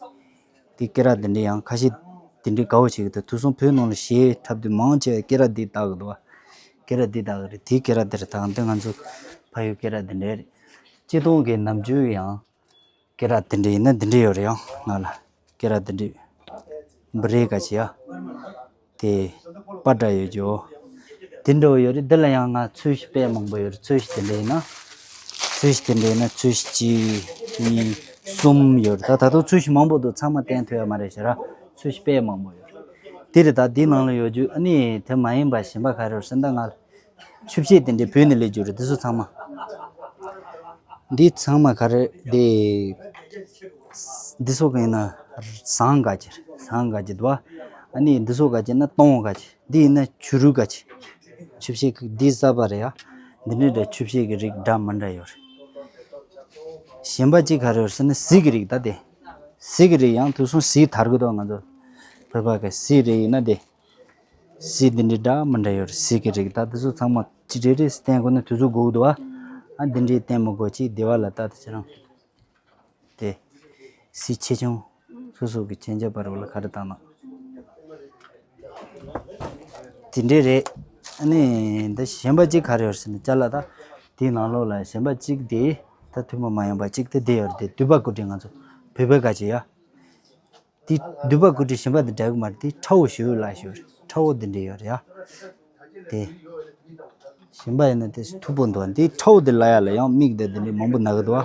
དེ་སྐེ་རགས་དེ་འདྲའི་ཡང་ཁ་ཤས་དེ་འདྲའི་དགའ་པོ་བྱེད་ཀྱི་འདུག་དེང་སང་བོད་ནང་ལ་གཞས་འཁྲབ་དུས་མང་ཆེ་བས་སྐེ་རགས་འདི་བཏགས་ཀྱི་འདུག་བ། སྐེ་རགས་འདི་བཏགས་ཀྱི་རེད། དེ་སྐེ་རགས་འདི་རེད། ད་འདི་ང་ཚོ་ཕ་ཡུལ་སྐེ་རགས་འདི་འདྲ་རེད། སྤྱིར་བཏང་གི་ནམ་རྒྱུན་ཡང་སྐེ་རགས་འདི་འདྲ་ཡིན་ན་འདི་འདྲ་ཡོད་རེད། ཡང་ང་ལ་སྐེ་རགས་འདི་འདྲ་འབུ་རེ་ག་ཅི་ཡ། དེ་པ་འདྲ་ཡོད་ཅོ། དེ་འདྲ་བོ་ཡོད་རེད། འདི་ལ་ཡང་ང་ཚོས་གཞི་དཔེ་མང་པོ་ཡོད་རེད། ཚོས་གཞི་དེ་འདྲ་ཡིན་ན། ཚོས་གཞི་དེ་འདྲ་ཡིན་ན་ཚོས་གཞི་གཅིག་གཉིས་གསུམ་ཡོད་རེད། ད་ད་དུང་ཚོས་གཞི་མང་པོ་འདུག་ཚང་མ་བསྟན་ཐུབ་ཡ་མ་རེད་ཤག་ར། ཚོས་གཞི་དཔེ་མང་པོ་ཡོད་རེད། དེ་རེད། ད་འདི་ནང་ལ་ཡོད་རྒྱུ་ཨ་ནི་དེ་མ་ཡིན་པ་གཞན་པ་ག་རེ་ཡོད་ཟེར་ན་ད་ང་ལ་ཆུ་ཤེལ་དེ་འདྲའི་བོད་ནས་སླེབས་རྒྱུ་རེད། འདི་ཚོ་ཚང་མ། འདི་ཚང་མ་ག་རེ་དེ། འདི་ཚོ་ག་ཡིན་ན་ཟངས་ག་ཅི་རེད། ཟངས་ག་ཅི་འདུག་བ། ཨ་ནི་འདི་ཚོ་ག་ཅི་ན་སྟོང་ག་ཅི། འདི་ཡིན་ན་བྱུ་རུ་ག་ཅི། ཆུ་ཤེལ་གི་འདི་གསར་པ་རེད་ཡ། འདི་འདྲའི་འདྲ་ཆུ་ཤེལ་གི་རིགས་འདྲ་མི་འདྲ་ཡོད་རེད། གཞན་པ་གཅིག་ག་རེ་ཡོད་ཟེར་ན་གཟི་གི་རིགས་ད་དེ། གཟི་གི་རིགས་ཡང་དུས་སང་གཟི་དར་གི་འདུག་ང་ཚོ་བོད་པ་གི་གཟི་རིགས་ཡིན་ན་དེ། གཟི་འདི་འདྲའི་འདྲ་མི་འདྲ་ཡོད་རེད། གཟི་གི་རིགས་ད་དེ་ཚོ་ཚང་མ་ཅི་རེ་རེ་བསྟན་དགོས་ན་དུས་ཚོད་འགོར་གི་འདུག་ཨ། ཨ་འདི་འདྲའི་བསྟན་མི་དགོས་ཅིག་སྡེ་བ་ལ་ད་དེ་ཁྱེད་རང་དེ་གཟི་ཆེ་ཆུང་སོ་སོ་གི་ཁྱེད་ཅག་བར་བ་ལ་ག་རེ་བཏང་ན། དེ་འདྲའི་རེད། ཨ་ནི་འདི་གཞན་པ་གཅིག་ག་རེ་ཡོད་ཟེར་ན་ཅ་ལག་ད་དེའི་ནང་ལོགས་ལ་གཞན་པ་གཅིག་དེ་ད་ཐུན་མོང་མ་ཡིན་པ་གཅིག་དེ་དེ་ཡོད་རེད། དེ་དུད་པ་ཀུ་ཊི་ང་ཚོ་བོད་པའི་ག་ཅི་ཡ། དེ་དུད་པ་ཀུ་ཊི་གཞན་པ་དེ་འདྲ་གི་མ་རེད། དེ་ཁྲ་བོ་ཞུ་ལ་ཞུ་རེད། ཁྲ་བོ་དེ་འདྲ་ཡོད་རེད་ཡ། དེ་གཞན་པ་ཡིན་ན་དེ་མཐུག་པོ་འདུག་དེ་ཁྲ་བོ་དེ་ལ་ཡ་ལ་ཡང་མིག་དེ་དེ་འདྲ་མང་པོ་ན་གི་འདུག་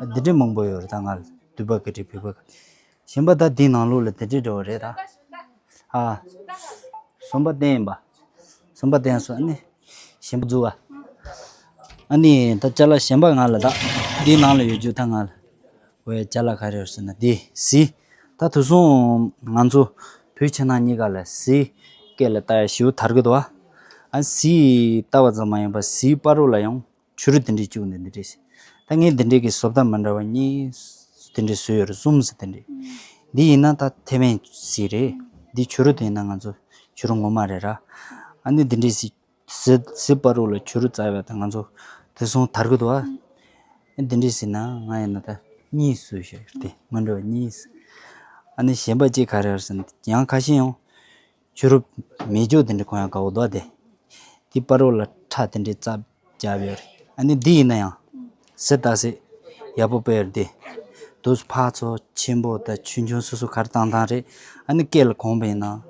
ཨ། དེ་འདྲ་མང་པོ་ཡོད་རེད། ད་ང་ལ་དུད་པ་ཀུ་ཊི་བོད་པ་གཞན་པ་ད་དེའི་ནང་ལོགས་ལ་དེ་འདྲ་འདྲ་བོ་རེད་ད། ཨ། ཟམ་པ་བསྟན་ཡིན་པ། ཟམ་པ་བསྟན་སོང་ཨ་ནི། གཞན་པ་འཛུགས་པ། ཨ་ནི་ད་ཅ་ལག་གཞན་པ་ང་ལ་ད། འདིའི་ནང་ལ་ཡོད་རྒྱུ་ད་ང་ལ། འོ་ཡ་ཅ་ལག་ག་རེ་ཡོད་ཟེར་ན་འདི་གཟི། ད་དུས་སང་ང་ཚོ་བོད་ཕྱི་ནང་གཉིས་ཀ་ལ་གཟི་སྐེ་ལ་བཏགས་ཡ་ཞེ་པོ་དར་གི་འདུག་ཨ། གཟི་བཏགས་པ་ཙམ་མ་ཡིན་པ་གཟིའི་བར་རོ་ལ་ཡང་བྱུ་རུ་དེ་འདྲས་བཅུག་ནས་འདི་འདྲས་ཟེར། ད་ངས་འདི་འདྲས་ཀྱི་བཟོ་ལྟ་མི་འདྲ་བ་གཉིས་དེ་འདྲས་བཟོས་ཡོད་རེད། གསུམ་ཟེར་དེ་འདྲས། འདི་ཡིན་ན་ད་ཐེ་ཝན་གཟི་རེད། འདི་བྱུ་རུ་དེ་ཡིན་ན་ང་ཚོ་ བྱུ་རུ་ངོ་མ་རེད་ར། ཨ་ནི་འདི་འདྲའི་ཟི་ཟི་ཟི་བར་དུ་ལ་བྱུ་རུ་བཙལ་བས་ད་ང་ཚོ་དེ་སོང་དར་གི་འདུག་ཨ། ཨ་འདི་འདྲའི་ཟི་ན་ང་ཡིན་ན་ད་གཉིས་བཟོས་ཤག་ཡོད་དེ་སྔོན་འགྲོ་གཉིས། ཨ་ནི་གཞན་པ་གཅིག་ག་རེ་ཡོད་ཟེར་ན་ཡང་ཁ་ཤས་ཡང་། བྱུ་རུ་མེ་སྒྱོགས་དེ་འདྲ་གོན་ཡག་དགའ་བོ་འདུག་སྟེ། དེ་བར་དུ་ལ་ཁྲ་དེ་འདྲའི་རྩབ་རྒྱབ་ཡོད་རེད། ཨ་ནི་འདི་ཡིན་ན་ཡང་། ཟི་ལྟ་སེ་ཡག་པོ་སྤེལ་ཡོད་དེ། དུས་ཕར་ཚུར་ཆེན་པོ་དང་ཆུང་ཆུང་སོ་སོ་ག་རེ་བཏང་བཏང་རེད། ཨ་ནི་སྐེ་ལ་གོན་པ་ཡིན་ན།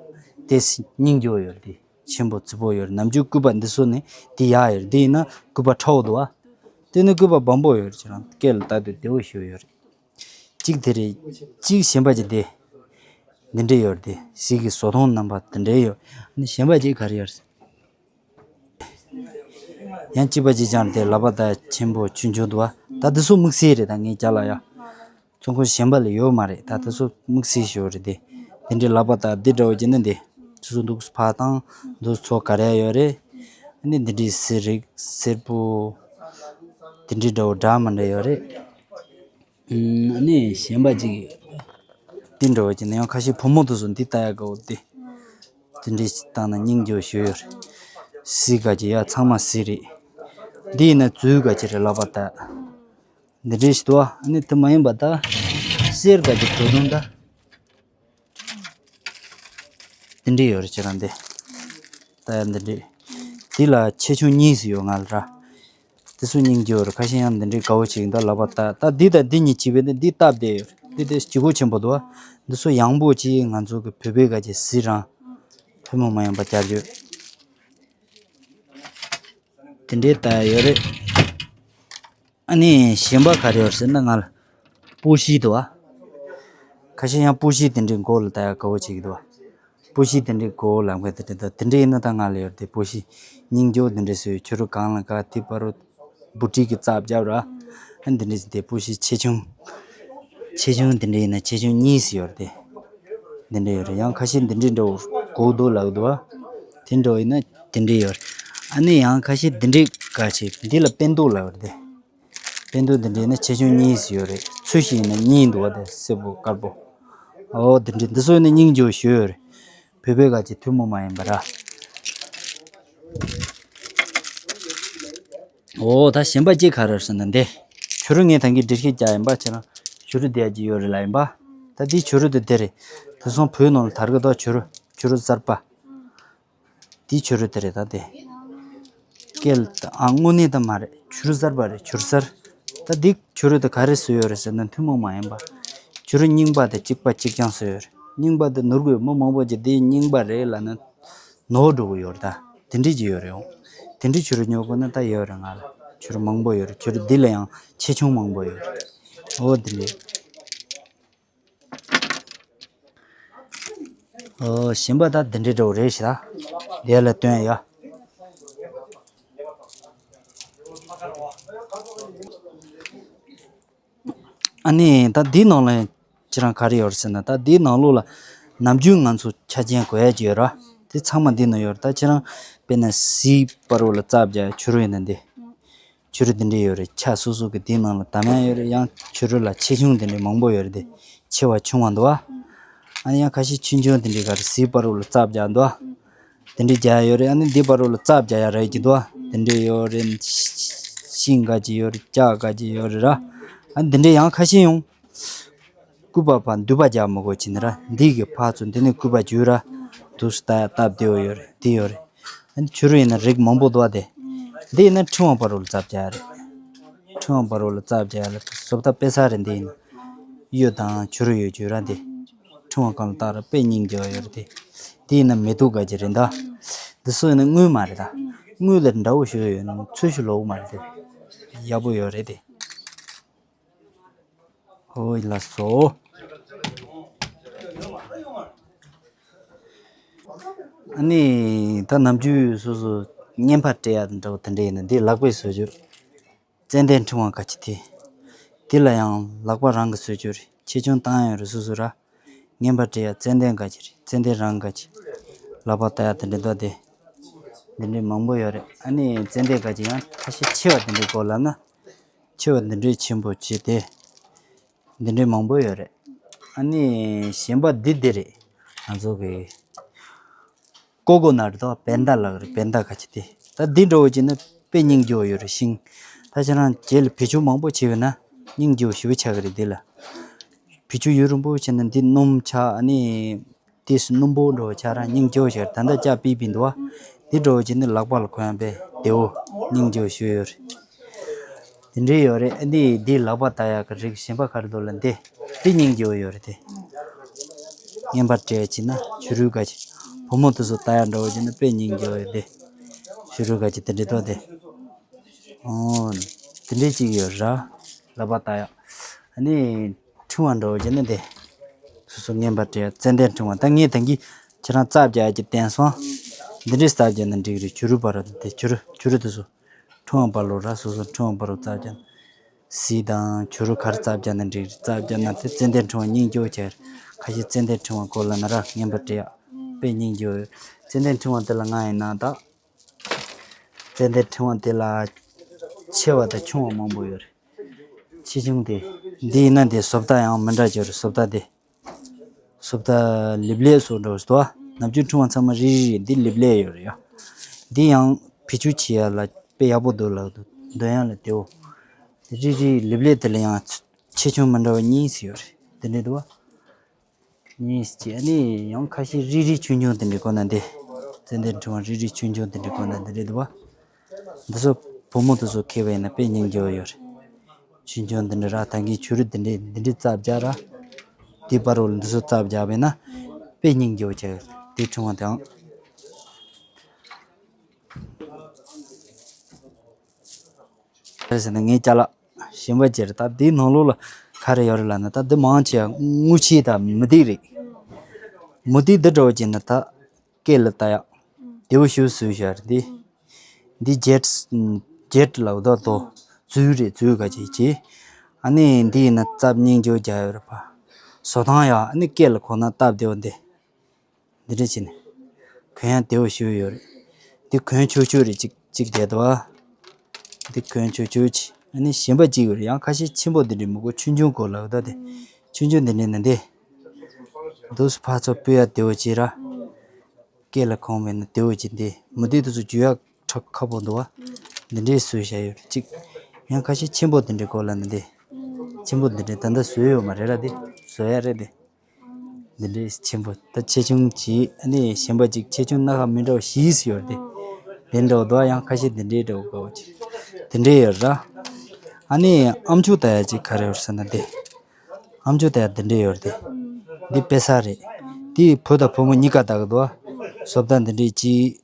དེ་སྙིང་རྗེ་བོ་ཡོད་རེད་དེ། ཆེན་པོ་རྩི་བོ་ཡོད་རེད། ནམ་རྒྱུན་སྐུད་པ་འདི་ཚོ་ནི་དེ་ཡག་ཡོད་རེད། འདི་ཡིན་ན་སྐུད་པ་ཁྲ་བོ་འདུག་ཨ། དེ་ནི་སྐུད་པ་སྦོམ་པོ་ཡོད་རེད། ཁྱེད་རང་སྐེ་ལ་ལྟ་དུས་བདེ་བོ་ཞིག་ཡོད་རེད། གཅིག་དེ་རེད། གཅིག་གཞན་པ་ཅིག་དེ། འདི་འདྲས་ཡོད་རེད་དེ། ཟི་གི་བཟོ་སྟངས་རྣམ་པ་འདི་འདྲས་ཡོད། ཨ་ནི་གཞན་པ་ཅིག་ག་རེ་ཡོད་རེད། ཡང་གཅིག་པ་ཅིག་ཀྱང་དེ་ལག་པ་དང་ཆེན་པོ་ཆུང་ཆུང་འདུག་བ། ད་དེ་ཚོ་དམིགས་བསལ་རེད། ད་ངའི་རྒྱ་ལ་ཡ། ཚོང་ཁང་གཞན་པ་ལ་ཡོད་མ་རེད། ད་དེ་ཚོ་དམིགས་བསལ་ཞིག་རེད་དེ། འདི་འདྲས་ལག་པ་དང་འདི་འདྲ་བོ་ཅིག་ནི་འདི། སོ་སོ་འདུག་ཕར་བཏང་། འདུག་ཚོ་ག་རེ་ཡོད་རེད། ཨ་ནི་འདི་འདྲས་ཟི་རིགས་སེར་པོ། འདི་འདྲས་འདྲ་བོ་འདྲ་མི་འདྲ་ཡོད་རེད། ཨ་ནི་གཞན་པ་ཅིག་འདི་འདྲ་བོ་ཅིག་ནི་ཡང་ཁ་ཤས་བུ་མོ་དེ་ཚོ་འདི་ལྟ་ཡག་གོ་དེ། དེ་འདྲས་ཞིག་བཏང་ན་སྙིང་རྗེ་བོ་ཞིག་ཡོད་རེད། ཟི་ག་ཅིག་ཡ་ཚང་མ་ཟི་རེད། འདི་ཡིན་ན་ཙུའུ་ག་ཅིག་རེད་ལག་པ་ད། འདི་འདྲས་ཞིག་འདུག་ཨ་ནི་དེ་མ་ཡིན་པ་ད། གསེར་ག་ཅིག་འགྲོ་དོན་ད། དེ་འདྲས་ཡོད་རེད། ཁྱེད་རང་དེ། ད་ཡང་འདི་འདྲས། འདི་ལ་ཆེ་ཆུང་གཉིས་སུ་ཡོད་ང་ལ་ར། དེ་ཚོ་སྙིང་རྗེ་བོ་རེད། ཁ་ཤས་ཡང་འདི་འདྲའི་དགའ་བོ་བྱེད་ཀྱི་འདུག་ལག་པ་ད། ད་འདི་དང་འདི་གཉིས་བྱས་པས་ན་འདི་སྟབས་བདེ་ཡོད་རེད། འདི་དེ་ལྗིད་ཁོག་ཆེན་པོ་འདུག་བ། འདི་ཚོ་ཡང་པོ་ཅིག་ང་ཚོ་གི་བོད་པའི་ག་ཅིག་ཟི་རང་། ཐུན་མོང་མ་ཡིན་པ་བརྒྱབ་ཡོད། དེ་འདྲའི་ལྟ་ཡ་ཡོད་རེད། ཨ་ནི་གཞན་པ་ག་རེ་ཡོད་ཟེར་ན་ང་ལ་སྤོ་ཤི་འདུག་བ། ཁ་ཤས་ཡང་སྤོ་ཤི་དེ་འདྲའི་མགོ་ལ་ལྟ་ཡ་དགའ་བོ་བྱེད་ཀྱི་འདུག་བ། སྤོ་ཤི་དེ་འདྲའི་མགོ་ལ་མགོ་དེ་འདྲའི་འདུག་དེ་འདྲའི་ཡིན་ན་ད་ང་ལ་ཡོད་རེད་དེ། སྤོ་ཤི་སྙིང་རྗེ་བོ་དེ་འདྲའི་བཟོས། ཕྱི་རུ་གང་ལ་ག་དེ་བར་དུ་འབུ་ཏྲིག་གི་རྩབ་རྒྱབ་ར། ཨ་ནི་དེ་འདྲའི་དེ་སྤོ་ཤི་ཆེ་ཆུང་། ཆེ་ཆུང་དེ་འདྲའི་ཡིན་ན་ཆེ་ཆུང་གཉིས་སུ་ཡོད་རེད་དེ། འདི་འདྲ་ཡོད་རེད། ཡང་ཁ་ཤས་འདི་འདྲའི་འདྲ་བོ་གོག་རྡོ་ལབ་འདུག་བ། དེ་འདྲ་བོ་ཡིན་ན་དེ་འདྲའི་ཡོད་རེད། ཨ་ནི་ཡང་ཁ་ཤས་འདི་འདྲའི་ག་ཅིག་འདི་ལ་པད་འདུག་ལབ་རེད་དེ། པད་འདུག་འདི་འདྲ་ཡིན་ན་ཆེ་ཆུང་གཉིས་སུ་ཡོད་རེད། ཚོས་ཤིག་ཡིན་ན་གཉིས་འདུག་བ་དེ་སེར་པོ་དཀར་པོ། ཨོ་འདི་འདྲའི་འདི་ཚོ་ཡིན་ན་སྙིང་རྗེ་བོ་ཞིག་ཡོད་རེད། བོད་པའི་ག་ཅིག་ཐུན་མོང་མ་ཡིན་པ་ར། ཨོ་ད་གཞན་པ་ཅིག་ག་རེ་ཟེར་ན་འདི། བྱུ་རུ་ངས་ད་གིན་འགྲེལ་བཤད་རྒྱག་ཡིན་པ་ཁྱེད་རང་བྱུ་རུ་བསྡད་ཀྱི་ཡོད་རེད་ལབ་ཡིན་པ། ད་འདི་བྱུ་རུ་དེ་འདི་རེད། དེང་སང་བོད་ནང་ལ་དར་གི་འདུག་བྱུ་རུ་བྱུ་རུ་གསར་པ། འདི་བྱུ་རུ་དེ་རེད་ད་དེ། སྐེ་ལ་ཨ་དངོས་གནས་ད་མ་རེད། བྱུ་རུ་གསར་པ་རེད། བྱུ་རུ་གསར། ད་འདི་བྱུ་རུ་དེ་ག་རེ་བཟོས་ཡོད་རེད་ཟེར་ན་ཐུན་མོང་མ་ཡིན་པ། བྱུ་རུ་རྙིང་པ་དེ་གཅིག་པ་གཅིག་རྐྱང་བཟོས་ཡོད་རེད། རྙིང་པ་དེ་ནོར་གི་ཡོད། མི་མང་པོ་ཅིག་འདི་རྙིང་པ་རེད་ལབ་ན། ནོར་འགྲོ་གི་ཡོད་རེད་ད། དེ་འདྲས་ཅིག་ཡོད་རེད་འོང་། དེ་འདྲས་བྱུ་རུ་ཉོ་དགོས་ན་ད་ཡོད་རེད་ང་ལ། བྱུ་རུ་མང་པོ་ཡོད་རེད། བྱུ་རུ་འདི་ལ་ཡང་ཆེ་ཆུང་མང་པོ་ཡོད་རེད། འོ་དེ་འདྲས། འོ་གཞན་པ་ད་དེ་འདྲས་འདྲ་བོ་རེད་ཤག་ད། དེ་ལ་སྟོན་ཡ། ཨ་ནི་ད་འདིའི་ནང་ལ་ཁྱེད་རང་ག་རེ་ཡོད་རེད་ཟེར་ན། ད་འདིའི་ནང་ལོགས་ལ་ནམ་རྒྱུན་ང་ཚོ་ཆ་རྐྱེན་དགོས་ཡ་ཅིག་ཡོད་ར། དེ་ཚང་མ་འདིའི་ནང་ཡོད་རེད། ད་ཁྱེད་རང་དཔེར་ན་ཟིའི་བར་དུ་ལ་རྩབ་རྒྱག་བྱུ་རུ་ཡིན་ན་འདི། བྱུ་རུ་འདི་འདྲས་ཡོད་རེད། ཆ་སོ་སོ་གི་འདིའི་ནང་ལ་བསྡམ་ཡ་ཡོད་རེད། ཡང་བྱུ་རུ་ལ་ཆེ་ཆུང་འདི་འདྲས་མང་པོ་ཡོད་རེད་དེ། ཆེ་བ་ཆུང་བ་འདུག་ཨ། ཨ་ནི་ཡང་ཁ་ཤས་ཆུང་ཆུང་འདི་འདྲས་ག་རེ་ཟིའི་བར་དུ་ལ་རྩབ་རྒྱག་འདུག་ཨ། དེ་འདྲའི་རྒྱག་ཡོད་རེད། ཨ་ནི་འདི་བར་དུ་ལ་རྩབ་རྒྱག་ཡ་རེད་ཀྱི་འདུག་དེ་འདྲའི་ཡོད་རེད། ཤིང་ག་ཅིག་ཡོད་རེད། ལྕགས་ག་ཅིག་ཡོད་རེད་ར། ཨ་ནི་འདི་འདྲའི་ཡང་ཁ་ཤས་ཡོང་། སྐུད་པ་ཕར་མདུད་པ་རྒྱག་མི་དགོས་བྱས་ནས་ར། འདི་གི་ཕར་ཚུར་འདི་ནས་སྐུད་པ་འཇུས་ར། འདུག་སེ་ལྟ་ཡ་སྟབས་བདེ་བོ་ཡོད་རེད། འདི་ཡོད་རེད། ཨ་ནི་བྱུ་རུ་ཡིན་ན་རིགས་མང་པོ་འདུག་བ་དེ། འདི་ཡིན་ན་ཕྲེང་བ་བར་དུ་ལ་རྩབ་རྒྱག་ཡ་རེད། ཕྲེང་བ་བར་དུ་ལ་རྩབ་རྒྱག་ཡ་ལ་བཟོ་ལྟ་དཔེ་ས་རེད། འདི་ཡིན་ན་གཡུ་དང་བྱུ་རུ་ཡོད་རྒྱུ་ར་འདི། ཕྲེང་བ་སྒང་ལ་བཏགས་ར་དཔེ་སྙིང་རྗེ་བ་ཡོད་རེད་དེ། འདི་ཡིན་ན་མེ་ཏོག་ག་ཅིག་རེད་ད། འདི་ཚོ་ཡིན་ན་དངུལ་མ་རེད་ད། དངུལ་ལ་འདྲ་བོ་ཞིག་ཡོད་ན་ཚོས་ཤིག་ལོག་གི་མ་རེད་དེ། ཡག་པོ་ཡོད་རེད་དེ། ཧོ་ལགས་སོ། ཨ་ནི་ད་ནམ་རྒྱུན་སོ་སོ་བརྙན་པར་སྤྲད་ཡ་འདྲ་བོ་དེ་འདྲ་ཡིན་ན་འདི་ལག་པས་བཟོ་རྒྱུ། ཙན་དན་ཕྲེང་བ་ག་ཅིག་དེ། དེ་ལ་ཡང་ལག་པ་རང་གིས་བཟོ་རྒྱུ་རེད། ཆེ་ཆུང་བཏང་ཡོད་རེད་སོ་སོ་ར། བརྙན་པར་སྤྲད་ཡ་ཙན་དན་ག་ཅིག་རེད། ཙན་དན་རང་ག་ཅིག་ལག་པ་ལྟ་ཡ་དེ་འདྲ་འདུག་དེ། འདི་འདྲའི་མང་པོ་ཡོད་རེད། ཨ་ནི་ཙན་དན་ག་ཅིག་ཡང་ཁ་ཤས་ཆེ་བ་དེ་འདྲའི་སྐོར་ལབ་ན། ཆེ་བ་འདི་འདྲའི་ཆེན་པོ་བྱས་ཏེ། འདི་འདྲའི་མང་པོ་ཡོད་རེད། ཨ་ནི་གཞན་པ་འདི་འདི་རེད། ང་ཚོ་གི་ཀོ་ཀོ་ནཊ་དང་བན་ད་ལབ་རེད། བན་ད་ག་ཅི་དེ། ད་འདི་འདྲ་བོ་བྱས་ན་དཔེ་སྙིང་རྗེ་བོ་ཡོད་རེད། ཤིང་། ད་ཁྱེད་རང་རྗེས་ལ་བེ་ཅུང་མང་པོ་བྱས་ཡོད་ན་སྙིང་རྗེ་བོ་ཞེ་པོ་ཆགས་ཀྱི་རེད། འདི་ལ་བེ་ཅུང་ཡུན་རིང་པོ་བྱས་ན་འདི་སྣུམ་ཆགས། ཨ་ནི་དེ་སྣུམ་པོ་འདྲ་བོ་ཆགས་ར་སྙིང་རྗེ་བོ་ཆགས་རེད། ད་ལྟ་སྐྱ་པིག་པིག་འདུག་བ། འདི་འདྲ་བོ་བྱས་ན་ལག་པ་ལ་གོན་ཡང་དཔེ་བདེ་བོ་སྙིང་རྗེ་བོ་ཞེ་པོ་ཡོད་རེད། དེ་འདྲའི་ཡོད་རེད། ཨ་ནི་འདི་ལག་པ་ལྟ་ཡག་གི་རིགས་གཞན་པ་ག་རེ་འདུག་ལབ་ན་དེ། དེ་སྙིང་རྗེ་བོ་ཡོད་རེད་དེ། རྔན་པ་སྤྲད་བྱས་ན་བྱུ་རུ་ག་ཅི། བུ་མོ་དེ་ཚོ་ལྟ་ཡག་འདྲ་བོ་བྱས་ན་དཔེ་སྙིང་རྗེ་བོ་ཡོད་དེ། བྱུ་རུ་ག་ཅི་དེ་འདྲའི་ཐོག་དེ། ཨོ། དེ་འདྲའི་ཅིག་ཡོད་ར། ལག་པ་ལྟ་ཡག་ཨ་ནི་ཕྲེང་བ་འདྲ་བོ་བྱས་ན་དེ། སོ་སོ་རྔན་པ་སྤྲད་ཡག་ཙན་དན་ཕྲེང་བ། ད་ངས་ད་གིན་ཁྱེད་རང་རྩ་བརྒྱབ་ཀྱི་བསྟན་སོང་། འདི་འདྲའི་རྩ་བརྒྱབ་ན་འགྲིག་རེད། བྱུ་རུ་བ་ར་དེ་བྱུ་རུ་བྱུ་རུ་དེ་ཚོ། ཕྲེང་བ་བར་ལོ་ར། སོ་སོ་ཕྲེང་བ་བར་ལོ་རྩ་བརྒྱབ་ན། གཟིག་དང་བྱུ་རུ་ག་རེ་རྩ་བརྒྱབ་ན་འགྲིག་རེད། རྩ་བརྒྱབ་ན་དེ་ཙན་དན་ཕྲེང་བ་སྙིང་རྗེ་བོ་ཆགས་རེད། ཁ་ཤས་ཙན་དན་ཕྲེང་བ་སྐོར་ལ་ན་ར་རྔན་པ་སྤྲད་ཡག་དཔེ་སྙིང་རྗེ་བོ་ཡོད། ཙན་དན་ཕྲེང་བ་དེ་ལ་ང་ཡིན་ན་ད། ཙན་དན་ཕྲེང་བ་དེ་ལ་ཆེ་བ་དང་ཆུང་བ་མང་པོ་ཡོད་རེད། ཆེ་ཆུང་དེ། འདི་ཡིན་ན་དེ་བཟོ་ལྟ་ཡང་མི་འདྲ་ཅིག་ཡོད་རེད། བཟོ་ལྟ་དེ། བཟོ་ལྟ་ལེབ་ལེབ་བཟོ་འདྲ་བོ་ཞིག་འདུག་བ། ནམ་རྒྱུན་ཕྲེང་བ་ཚང་མ་རིལ་རིལ་རེད། འདི་ལེབ་ལེབ་ཡོད་རེད་ཡ། འདི་ཡང་བེད་སྤྱོད་བྱེད་ཡག་ལ་དཔེ་ཡག་པོ་འདུག་ལབ་འདུག་འདོན་ཡག་ལ་བདེ་བོ། རིལ་རིལ་ལེབ་ལེབ་དེ་ལ་ཡང་ཆེ་ཆུང་མི་འདྲ་བ་གཉིས་ཡོད་རེད། དེ་འདྲ་འདུག་བ། གཉིས་ཀྱི་ཨ་ནི་ཡང་ཁ་ཤས་རིལ་རིལ་ཆུང་ཆུང་དེ་འདྲའི་སྐོར་ན་འདི། ཙན་དན་ཕྲེང་བ་རིལ་རིལ་ཆུང་ཆུང་དེ་འདྲའི་སྐོར་ན་འདི་འདྲ་འདུག་བ། འདི་ཚོ་བུ་མོ་དེ་ཚོ་ཁྱེར་བ་ཡིན་ན་དཔེ་སྙིང་རྗེ་བོ་ཡོད་རེད། ཆུང་ཆུང་འདི་འདྲ་ར། ད་གིན་བྱུ་རུ་འདི་འདྲའི་འདི་འདྲའི་རྩ་བརྒྱབ་ར། དེ་བར་དུ་འདི་ཚོ་རྩ་བརྒྱབ་པ་ཡིན་ན་དཔེ་སྙིང་རྗེ་བོ་ཆགས་ཡོད་རེད། དེ་ཕྲེང་བ་དེའང་། རེད་ཟེར་ན་ངའི་ཅ་ལག་གཞན་པ་ཅིག་རེད། ད་འདིའི་ནང་ལོགས་ལ་ག་རེ་ཡོད་རེད་ལབ་ན། ད་འདི་མང་ཆེ་བ་དངུལ་ཆས་དང་མུ་ཏིག་རེད། མུ་ཏིག་འདི་འདྲ་བོ་ཅིག་ན་ད་སྐེ་ལ་བཏགས་ཡག་བདེ་བོ་ཞེ་པོ་བཟོས་བཞག་རེད་འདི། འདི་ཇེཊ་ཇེཊ་ལབ་ད་དོ། ཛུལ་རེད། ཛུལ་ག་ཅིག་བྱས། ཨ་ནི་འདི་ཡིན་ན་རྩབ་སྙིང་རྗེ་བོ་རྒྱག་ཡོད་རེད་པ། བཟོ་སྟངས་ཡག་ཨ་ནི་སྐེ་ལ་གོན་ན་སྟབས་བདེ་བོ་འདི། འདི་འདྲ་བྱས་ནས། གོན་ཡག་བདེ་བོ་ཞེ་པོ་ཡོད་རེད། འདི་གོན་ཆོག་ཆོག་རེད། གཅིག་གཅིག་བསྡད་འདུག་བ། འདི་གོན་ཆོག་ཆོག་བྱས། ཨ་ནི་གཞན་པ་གཅིག་ཡོད་རེད། ཡང་ཁ་ཤས་ཆེན་པོ་འདི་འདྲ་མི་དགོས། ཆུང་ཆུང་དགོས་ལབ་ད་དེ། ཆུང་ཆུང་འདི་འདྲ་ན་འདི། འདུག་སེ་ཕར་ཚུར་ཕུད་ཡག་བདེ་བོ་བྱས་ར། སྐེ་ལ་གོན་པ་ཡིན་ན་བདེ་བོ་བྱས། འདི་མུ་ཏིག་དེ་ཚོ་འཇུ་ཡག་ཁག་པོ་འདུག་བ། འདི་འདྲའི་བཟོས་བཞག་ཡོད་རེད། གཅིག་ཡང་ཁ་ཤས་ཆེན་པོ་འདི་འདྲའི་སྐོར་ལ་ནི་འདི། ཆེན་པོ་འདི་འདྲའི་ད་ལྟ་བཟོས་ཡོད་མ་རེད་ར། འདི་བཟོ་ཡག་རེད་འདི། འདི་འདྲའི་ཆེན་པོ་ད་ཆེ་ཆུང་གྱིས་ཨ་ནི་གཞན་པ་གཅིག་ཆེ་ཆུང་སྣ་ཁ་མི་འདྲ་བ་བཞི་ཡོད་རེད་དེ། འདི་འདྲ་བོ་འདུག་ཡང་ཁ་ཤས་འདི་འདྲའི་འདྲ་བོ་དགའ་བོ་ཅིག་འདི་འདྲའི་ཡོད་ར། ཨ་ནི་ཨམ་ཅོག་ལྟ་ཡག་ཅིག་ག་རེ་ཡོད་ཟེར་ན་འདི། ཨམ་ཅོག་ལྟ་ཡག་འདི་འདྲའི་ཡོད་རེད་དེ། འདི་དཔེ་གསར་རེད། འདི་བུ་དང་བུ་མོ་གཉིས་ཀ་ལྟ་གི་འདུག་བཟོ་ལྟ་འདི་འདྲའི་གཅིག་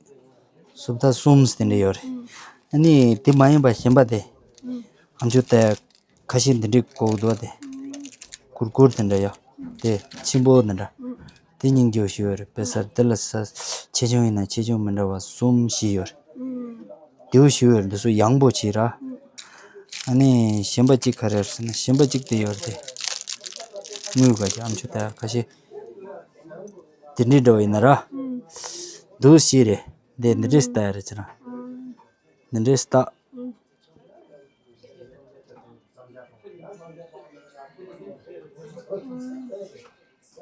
བཟོ་ལྟ་གསུམ་དེ་འདྲ་ཡོད་རེད། ཨ་ནི་དེ་མ་ཡིན་པ་གཞན་པ་དེ། ཨམ་ཅོག་དེ་ཁ་ཤས་འདི་འདྲའི་གོག་འདུག་དེ། གུར་གུར་དེ་འདྲ་ཡོད། དེ་ཆེན་པོ་དེ་འདྲ། དེ་སྙིང་རྗེ་པོ་ཞིག་ཡོད་རེད། དཔེ་གསར་དེ་ལ་ས་ཆེ་ཆུང་ཡིན་ན་ཆེ་ཆུང་མི་འདྲ་བ་གསུམ་བཞི་ཡོད་རེད། བདེ་པོ་ཞིག་ཡོད་རེད། འདི་ཚོ་ཡང་པོ་བྱས་ར། ཨ་ནི་གཞན་པ་གཅིག་ག་རེ་རེད་ཟེར་ན་གཞན་པ་གཅིག་དེ་ཡོད་རེད་དེ། དངུལ་ག་ཅིག་ཨམ་ཅོག་དེ་ཁ་ཤས། དེ་འདྲའི་འདྲ་བོ་ཡིན་ན་ར། འདུག་སེ་རེད། འདི་འདི་འདྲའི་ལྟ་ཡག་རེད་ཅེ་ན། འདི་འདྲའི་ལྟ།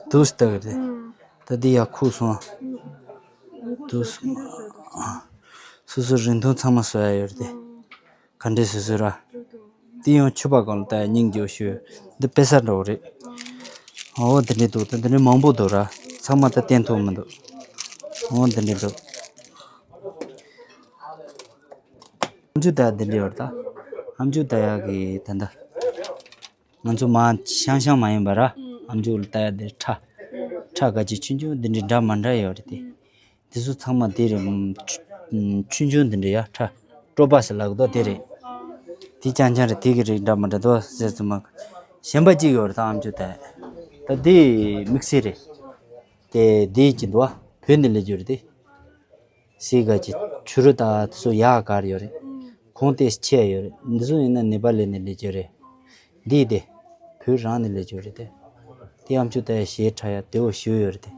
འདུག་སེ་ལྟ་གི་རེད། ད་འདི་ཡག་ཁུག་སོང་། འདུག་སེ། སོ་སོ་རིན་ཐང་ཚང་མ་བཟོ་ཡག་ཡོད་རེད་དེ། ག་འདྲས་བཟོས་བཟོས་ར། འདི་ཡང་ཕྱུ་པ་སྒང་ལ་ལྟ་ཡག་སྙིང་རྗེ་པོ་ཞིག་འདི་དཔེ་གསར་འདྲ་བོ་རེད། འོ་འདི་འདྲས་འདུག་ད་འདི་འདྲས་མང་པོ་འདུག་ར། ཚང་མ་ད་བསྟན་ཐུབ་མི་འདུག་འོ་འདི་འདྲས་འདུག་ཨམ་ཅོག་ལྟ་ཡག་འདི་འདྲས་ཡོད་རེད་ད། ཨམ་ཅོག་ལྟ་ཡག་གི་ད་ལྟ། ང་ཚོ་མ་ཤང་ཤང་མ་ཡིན་པ་ར། ཨམ་ཅོག་ལ་ལྟ་ཡག་འདི་ཁྲ། ཁྲ་ག་ཅིག་ཆུང་ཆུང་འདི་འདྲས་འདྲ་མ་འདྲ་ཡོད་རེད་དེ། འདི་ཚོ་ཚང་མ་དེ་རེད། ཆུ་ཆུང་ཆུང་འདི་འདྲ་ཡ་ཁྲ། ཀྲོ་པ་ཟེར་ལབ་དོ་དེ་རེད། དེ་རྐྱང་རྐྱང་རེད། དེ་གི་རིགས་འདྲ་མི་འདྲ་དོ་ཟེར་ཙམ་མ། གཞན་པ་གཅིག་ཡོད་རེད་ད་ཨམ་ཅོག་དེ། ད་དེ་དམིགས་བསལ་རེད། དེ་དེ་གཅིག་འདུག་བ། བོད་ནས་སླེབས་རྒྱུ་རེད་དེ། སི་ག་ཅི་ཆུ་རུ་ད་དེ་ཚོ་ཡག་ག་རེ་ཡོད་རེད། གོང་དེ་ཆེ་ཡོད་རེད། འདི་ཚོ་ཡིན་ན་ནེ་པ་ལི་ནས་སླེབས་རྒྱུ་རེད། འདི་དེ། བོད་རང་ནས་སླེབས་རྒྱུ་རེད་དེ། དེ་ཨམ་ཅོག་དེ་ཞེ་ཁྲ་ཡ་བདེ་བོ་ཞེ་པོ་ཡོད་རེད་དེ།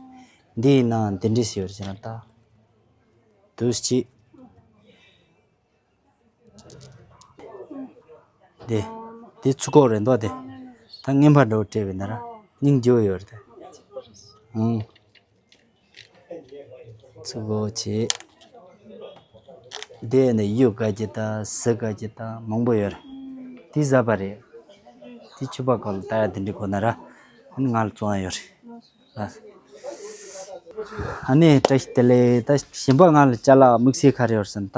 འདི་ཡིན་ནའང་འདི་འདྲས་ཞིག་ཡོད་རེད་ཟེར་ན་ད། འདུག་སེ་བྱེད། དེ། དེ་ཚུར་ཁོག་རེད་འདུག་དེ། ད་རྔན་པ་འདྲ་བོ་སྤྲད་པ་ཡིན་ན་ར། སྙིང་རྗེ་པོ་ཡོད་རེད་དེ། ཨང་། ཚུགས་པོ་བྱེད། དེ་ནས་གཡུ་དགའ་གྱི་དང་གཟི་དགའ་གྱི་དང་མང་པོ་ཡོད་རེད། དེ་ཟ་བ་རེད། དེ་ཕྱུ་པ་ཁོ་ལ་ལྟ་ཡ་དེ་འདྲ་དགོས་ན་ར། ང་ལ་བཙོང་ཡ་ཡོད་རེད། ཨ་ནི་བཀྲ་ཤིས་བདེ་ལེགས། ད་གཞན་པ་ང་ལ་ཅ་ལག་དམིགས་བསལ་ག་རེ་ཡོད་ཟེར་ན་ད།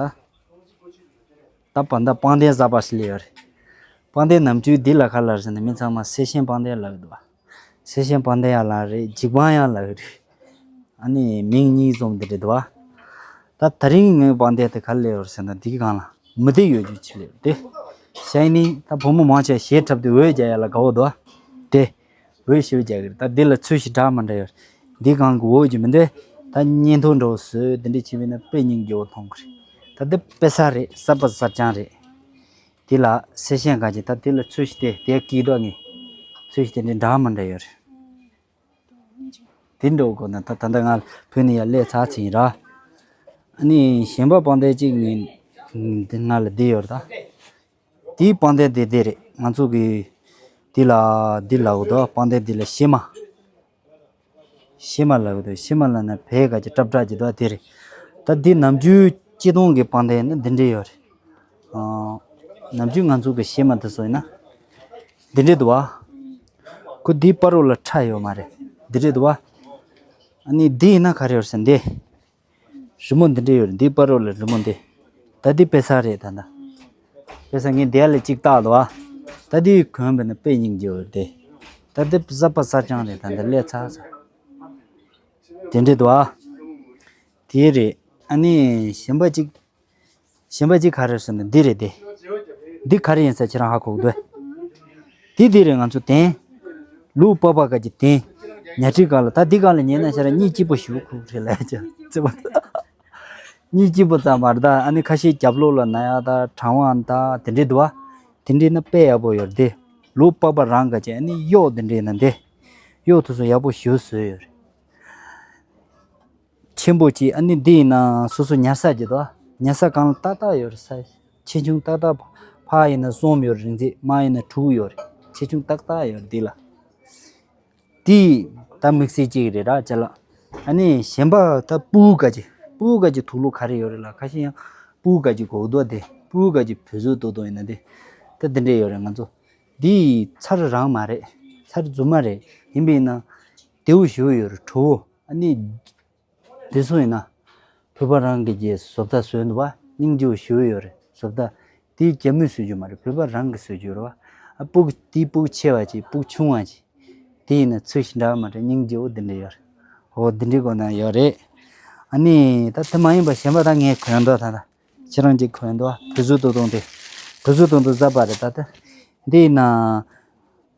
ད་བ་ད་པང་གདན་གསར་པ་ཞིག་སླེབས་ཡོད་རེད། པང་གདན་ནམ་རྒྱུན་འདི་ལ་ག་ལབ་ཟེར་ན་མི་ཚང་མ་གསེར་ཤན་པང་གདན་ལབ་ཀྱི་འདུག་བ། གསེར་ཤན་པང་གདན་ཡང་ལབ་རེད། འཇིགས་པང་ཡང་ལབ་ཀྱི་རེད། ཨ་ནི་མིང་གཉིས་འཛོམས་འདི་འདྲ་འདུག་བ། ད་ད་རིང་ངའི་པང་གདན་དེ་ག་ལ་སླེབས་ཡོད་རེད་ཟེར་ན་འདི་གི་སྒང་ལ་མི་སྡེ་ཡོད་རྒྱུ་ཅིག་སླེབས་ཏེ། ཤ་ཡིན་ནི་ད་བུ་མོ་མང་ཆེ་བ་གཞས་འཁྲབ་དུས་འོད་རྒྱག་ཡ་ལ་དགའ་བོ་འདུག་བ། དེ། འོད་ཞེ་པོ་རྒྱག་གི་རེད། ད་འདི་ལ་ཚོས་གཞི་འདྲ་མི་འདྲ་ཡོད་རེད། འདི་སྒང་གི་འོད་ཀྱི་མི་འདུག་ད་བརྙན་ཐུང་འདྲ་བོ་བཟོས་འདི་འདྲ་བྱས་པས་ན་དཔེ་སྙིང་རྗེ་བོ་མཐོང་གི་རེད། ད་འདི་དཔེ་གསར་རེད། གསར་པ་གསར་རྐྱང་རེད། འདི་ལ་གསེར་ཤན་ག་ཅིག་ད་འདི་ལ་ཚོས་གཞི་དེ་དེ་སྐྱིད་དོ་ངས། ཚོས་གཞི་དེ་འདྲ་འདྲ་མི་འདྲ་ཡོད་རེད། འདི་འདྲ་བོ་དགོས་ན་ད་ད་ལྟ་ང་བོད་ནས་ཡར་སླེབས་ཚར་ཚར་ཡིན་ར། ཨ་ནི་གཞན་པ་པང་གདན་གཅིག་ངས་འདི་ང་ལ་འདི་ཡོད་རེད་ད། དེའི་པང་གདན་དེ་དེ་རེད། ང་ཚོ་གི་འདི་ལ་འདི་ལ་འོ་དོ་པང་གདན་འདི་ལ་གཞས་མ། གཞས་མ་ལ་འོ་དོ་གཞས་མ་ལ་ན་བལ་ག་ཅིག་ཀྲབ་ཀྲབ་ཅིག་འདུག་དེ་རེད། ད་འདི་ནམ་རྒྱུན་སྤྱི་གཏོང་གི་པང་གདན་ནི་འདི་འདྲས་ཡོད་རེད། ཨ་ནམ་རྒྱུན་ང་ཚོ་གི་གཞས་མ་དེ་ཚོ་ཡིན་ན་འདི་འདྲས་འདུག་བ། ཁོ་འདིའི་བར་རོ་ལ་ཁྲ་ཡོད་མ་རེད། འདི་འདྲས་འདུག་བ། ཨ་ནི་འདི་ཡིན་ན་ག་རེ་ཡོད་ཟེར་འདི། རི་མོ་འདི་འདྲ་ཡོད་རེད། འདིའི་བར་རོ་ལ་རི་མོ་འདི། ད་འདི་དཔེ་གསར་རེད་ད་ད། དཔེ་གསར་ངས་འདི་ཡ་ལ་གཅིག་བཏགས་འདུག་ཨ། ད་འདི་གོན་པ་ན་དཔེ་སྙིང་རྗེ་བོ་རེད་དེ། ད་འདི་གསར་པ་གསར་རྐྱང་རེད་ད་འདི་སླེབས་ཚར་ཚར། དེ་འདྲ་འདུག་ཨ། དེ་རེད། ཨ་ནི་གཞན་པ་གཅིག་གཞན་པ་གཅིག་ག་རེ་ཟེར་ན་འདི་རེད་དེ། འདི་ག་རེ་ཡིན་ས་ཁྱེད་རང་ཧ་གོ་གི་འདུག་དེ་འདི་རེད་ང་ཚོ་དེང་། ལུག་པགས་པ་ག་གི་དེང་། ཉལ་ཁྲིའི་སྒང་ལ་ད་འདི་སྒང་ལ་ཉལ་ན་ཤ་ར་གཉིད་སྐྱིད་པོ་ཞུ་ཁུག་རེད་ལ་ཡ་ཅག་ཙི་པོ། གཉིད་སྐྱིད་པོ་ཙམ་མ་རེད་ད་ཨ་ནི་ཁ་ཤས་རྒྱབ་ལོགས་ལ་ན་ཡག་ད་གྲང་བ་ད་དེ་འདྲས་འདུག་བ། དེ་འདྲས་ན་དཔེ་ཡག་པོ་ཡོད་རེད་དེ། ལུག་པགས་པ་རང་ག་ཅིག་ཨ་ནི་གཡོག་དེ་འདྲས་ན་འདི། གཡོག་དེ་ཚོ་ཡག་པོ་ཞུ་བཟོས་ཡོད་རེད། ཆེན་པོ་གཅིག་ཨ་ནི་འདི་ཡིན་ན་སོ་སོ་ཉལ་ས་གཅིག་འདུག་ཉལ་ས་གང་ལ་ཏག་ཏག་ཡོད་རེད་ས། ཆེ་ཆུང་ཏག་ཏག་ཕ་ཡིན་ན་གསུམ་ཡོད་རེད་རིང་ཚད་མ་ཡིན་ན་དྲུག་ཡོད་རེད་ཆེ་ཆུང་ཏག་ཏག་ཡོད་རེད་འདི་ལ། འདི་ད་དམིགས་བསལ་གཅིག་རེད་ར་ཅ་ལག་ཨ་ནི་གཞན་པ་ད་སྤུ་གུ་གཅིག་སྤུ་གུ་གཅིག་དུག་ལོག་ག་རེ་ཡོད་རེད་ལ་ཁ་ཤས་ཡང་སྤུ་གུ་གཅིག་གོག་རྡོག་དེ་སྤུ་གུ་གཅིག་བོད་བཟོ་ཏོག་ཏོག་ཡིན་ན་དེ་ད་འདི་འདྲས་ཡོད་རེད་ང་ཚོ། འདི་ཚར་རང་མ་རེད་ཚར་རྫུན་མ་རེད་ཡིན་པས་ན། དེའུ་ཞུ་ཡོད་རེད་གྲོ་བོ་ཨ་ནི། དེ་ཚོ་ཡིན་ན། བོད་པ་རང་གི་རྗེས་བཟོ་ལྟ་བཟོས་འདུག་བ། སྙིང་རྗེ་བོ་ཞུ་ཡོད་རེད་བཟོ་ལྟ། དེའི་རྒྱ་མིས་བཟོས་རྒྱུ་མ་རེད་བོད་པ་རང་གིས་བཟོས་རྒྱུ་རེད་བ། ཨ་སྤུ་གུ་དེའི་སྤུ་གུ་ཆེ་བ་ཅིག་སྤུ་གུ་ཆུང་བ་ཅིག་དེ་ཡིན་ན་ཚོས་ཞིག་འདྲ་མ་འདྲ་སྙིང་རྗེ་བོ་འདི་འདྲ་ཡོད་རེད། ཧོ་འདི་འདྲའི་སྒོ་ན་ཡོད་རེད། ཨ་ནི་ད་དེ་མ་ཡིན་པ་གཞན་པ་ད་ངས་གོན་འདུག་ད་ད། ཁྱེད་རང་གིས་གོན་འདུག་བུ་གཟུགས་ཏོག་ཏོ་དེ། བུ་གཟུགས་ཏོག་ཏོ་གཟབ་པ་རེད་ད་ད། འདི་ཡིན་ན།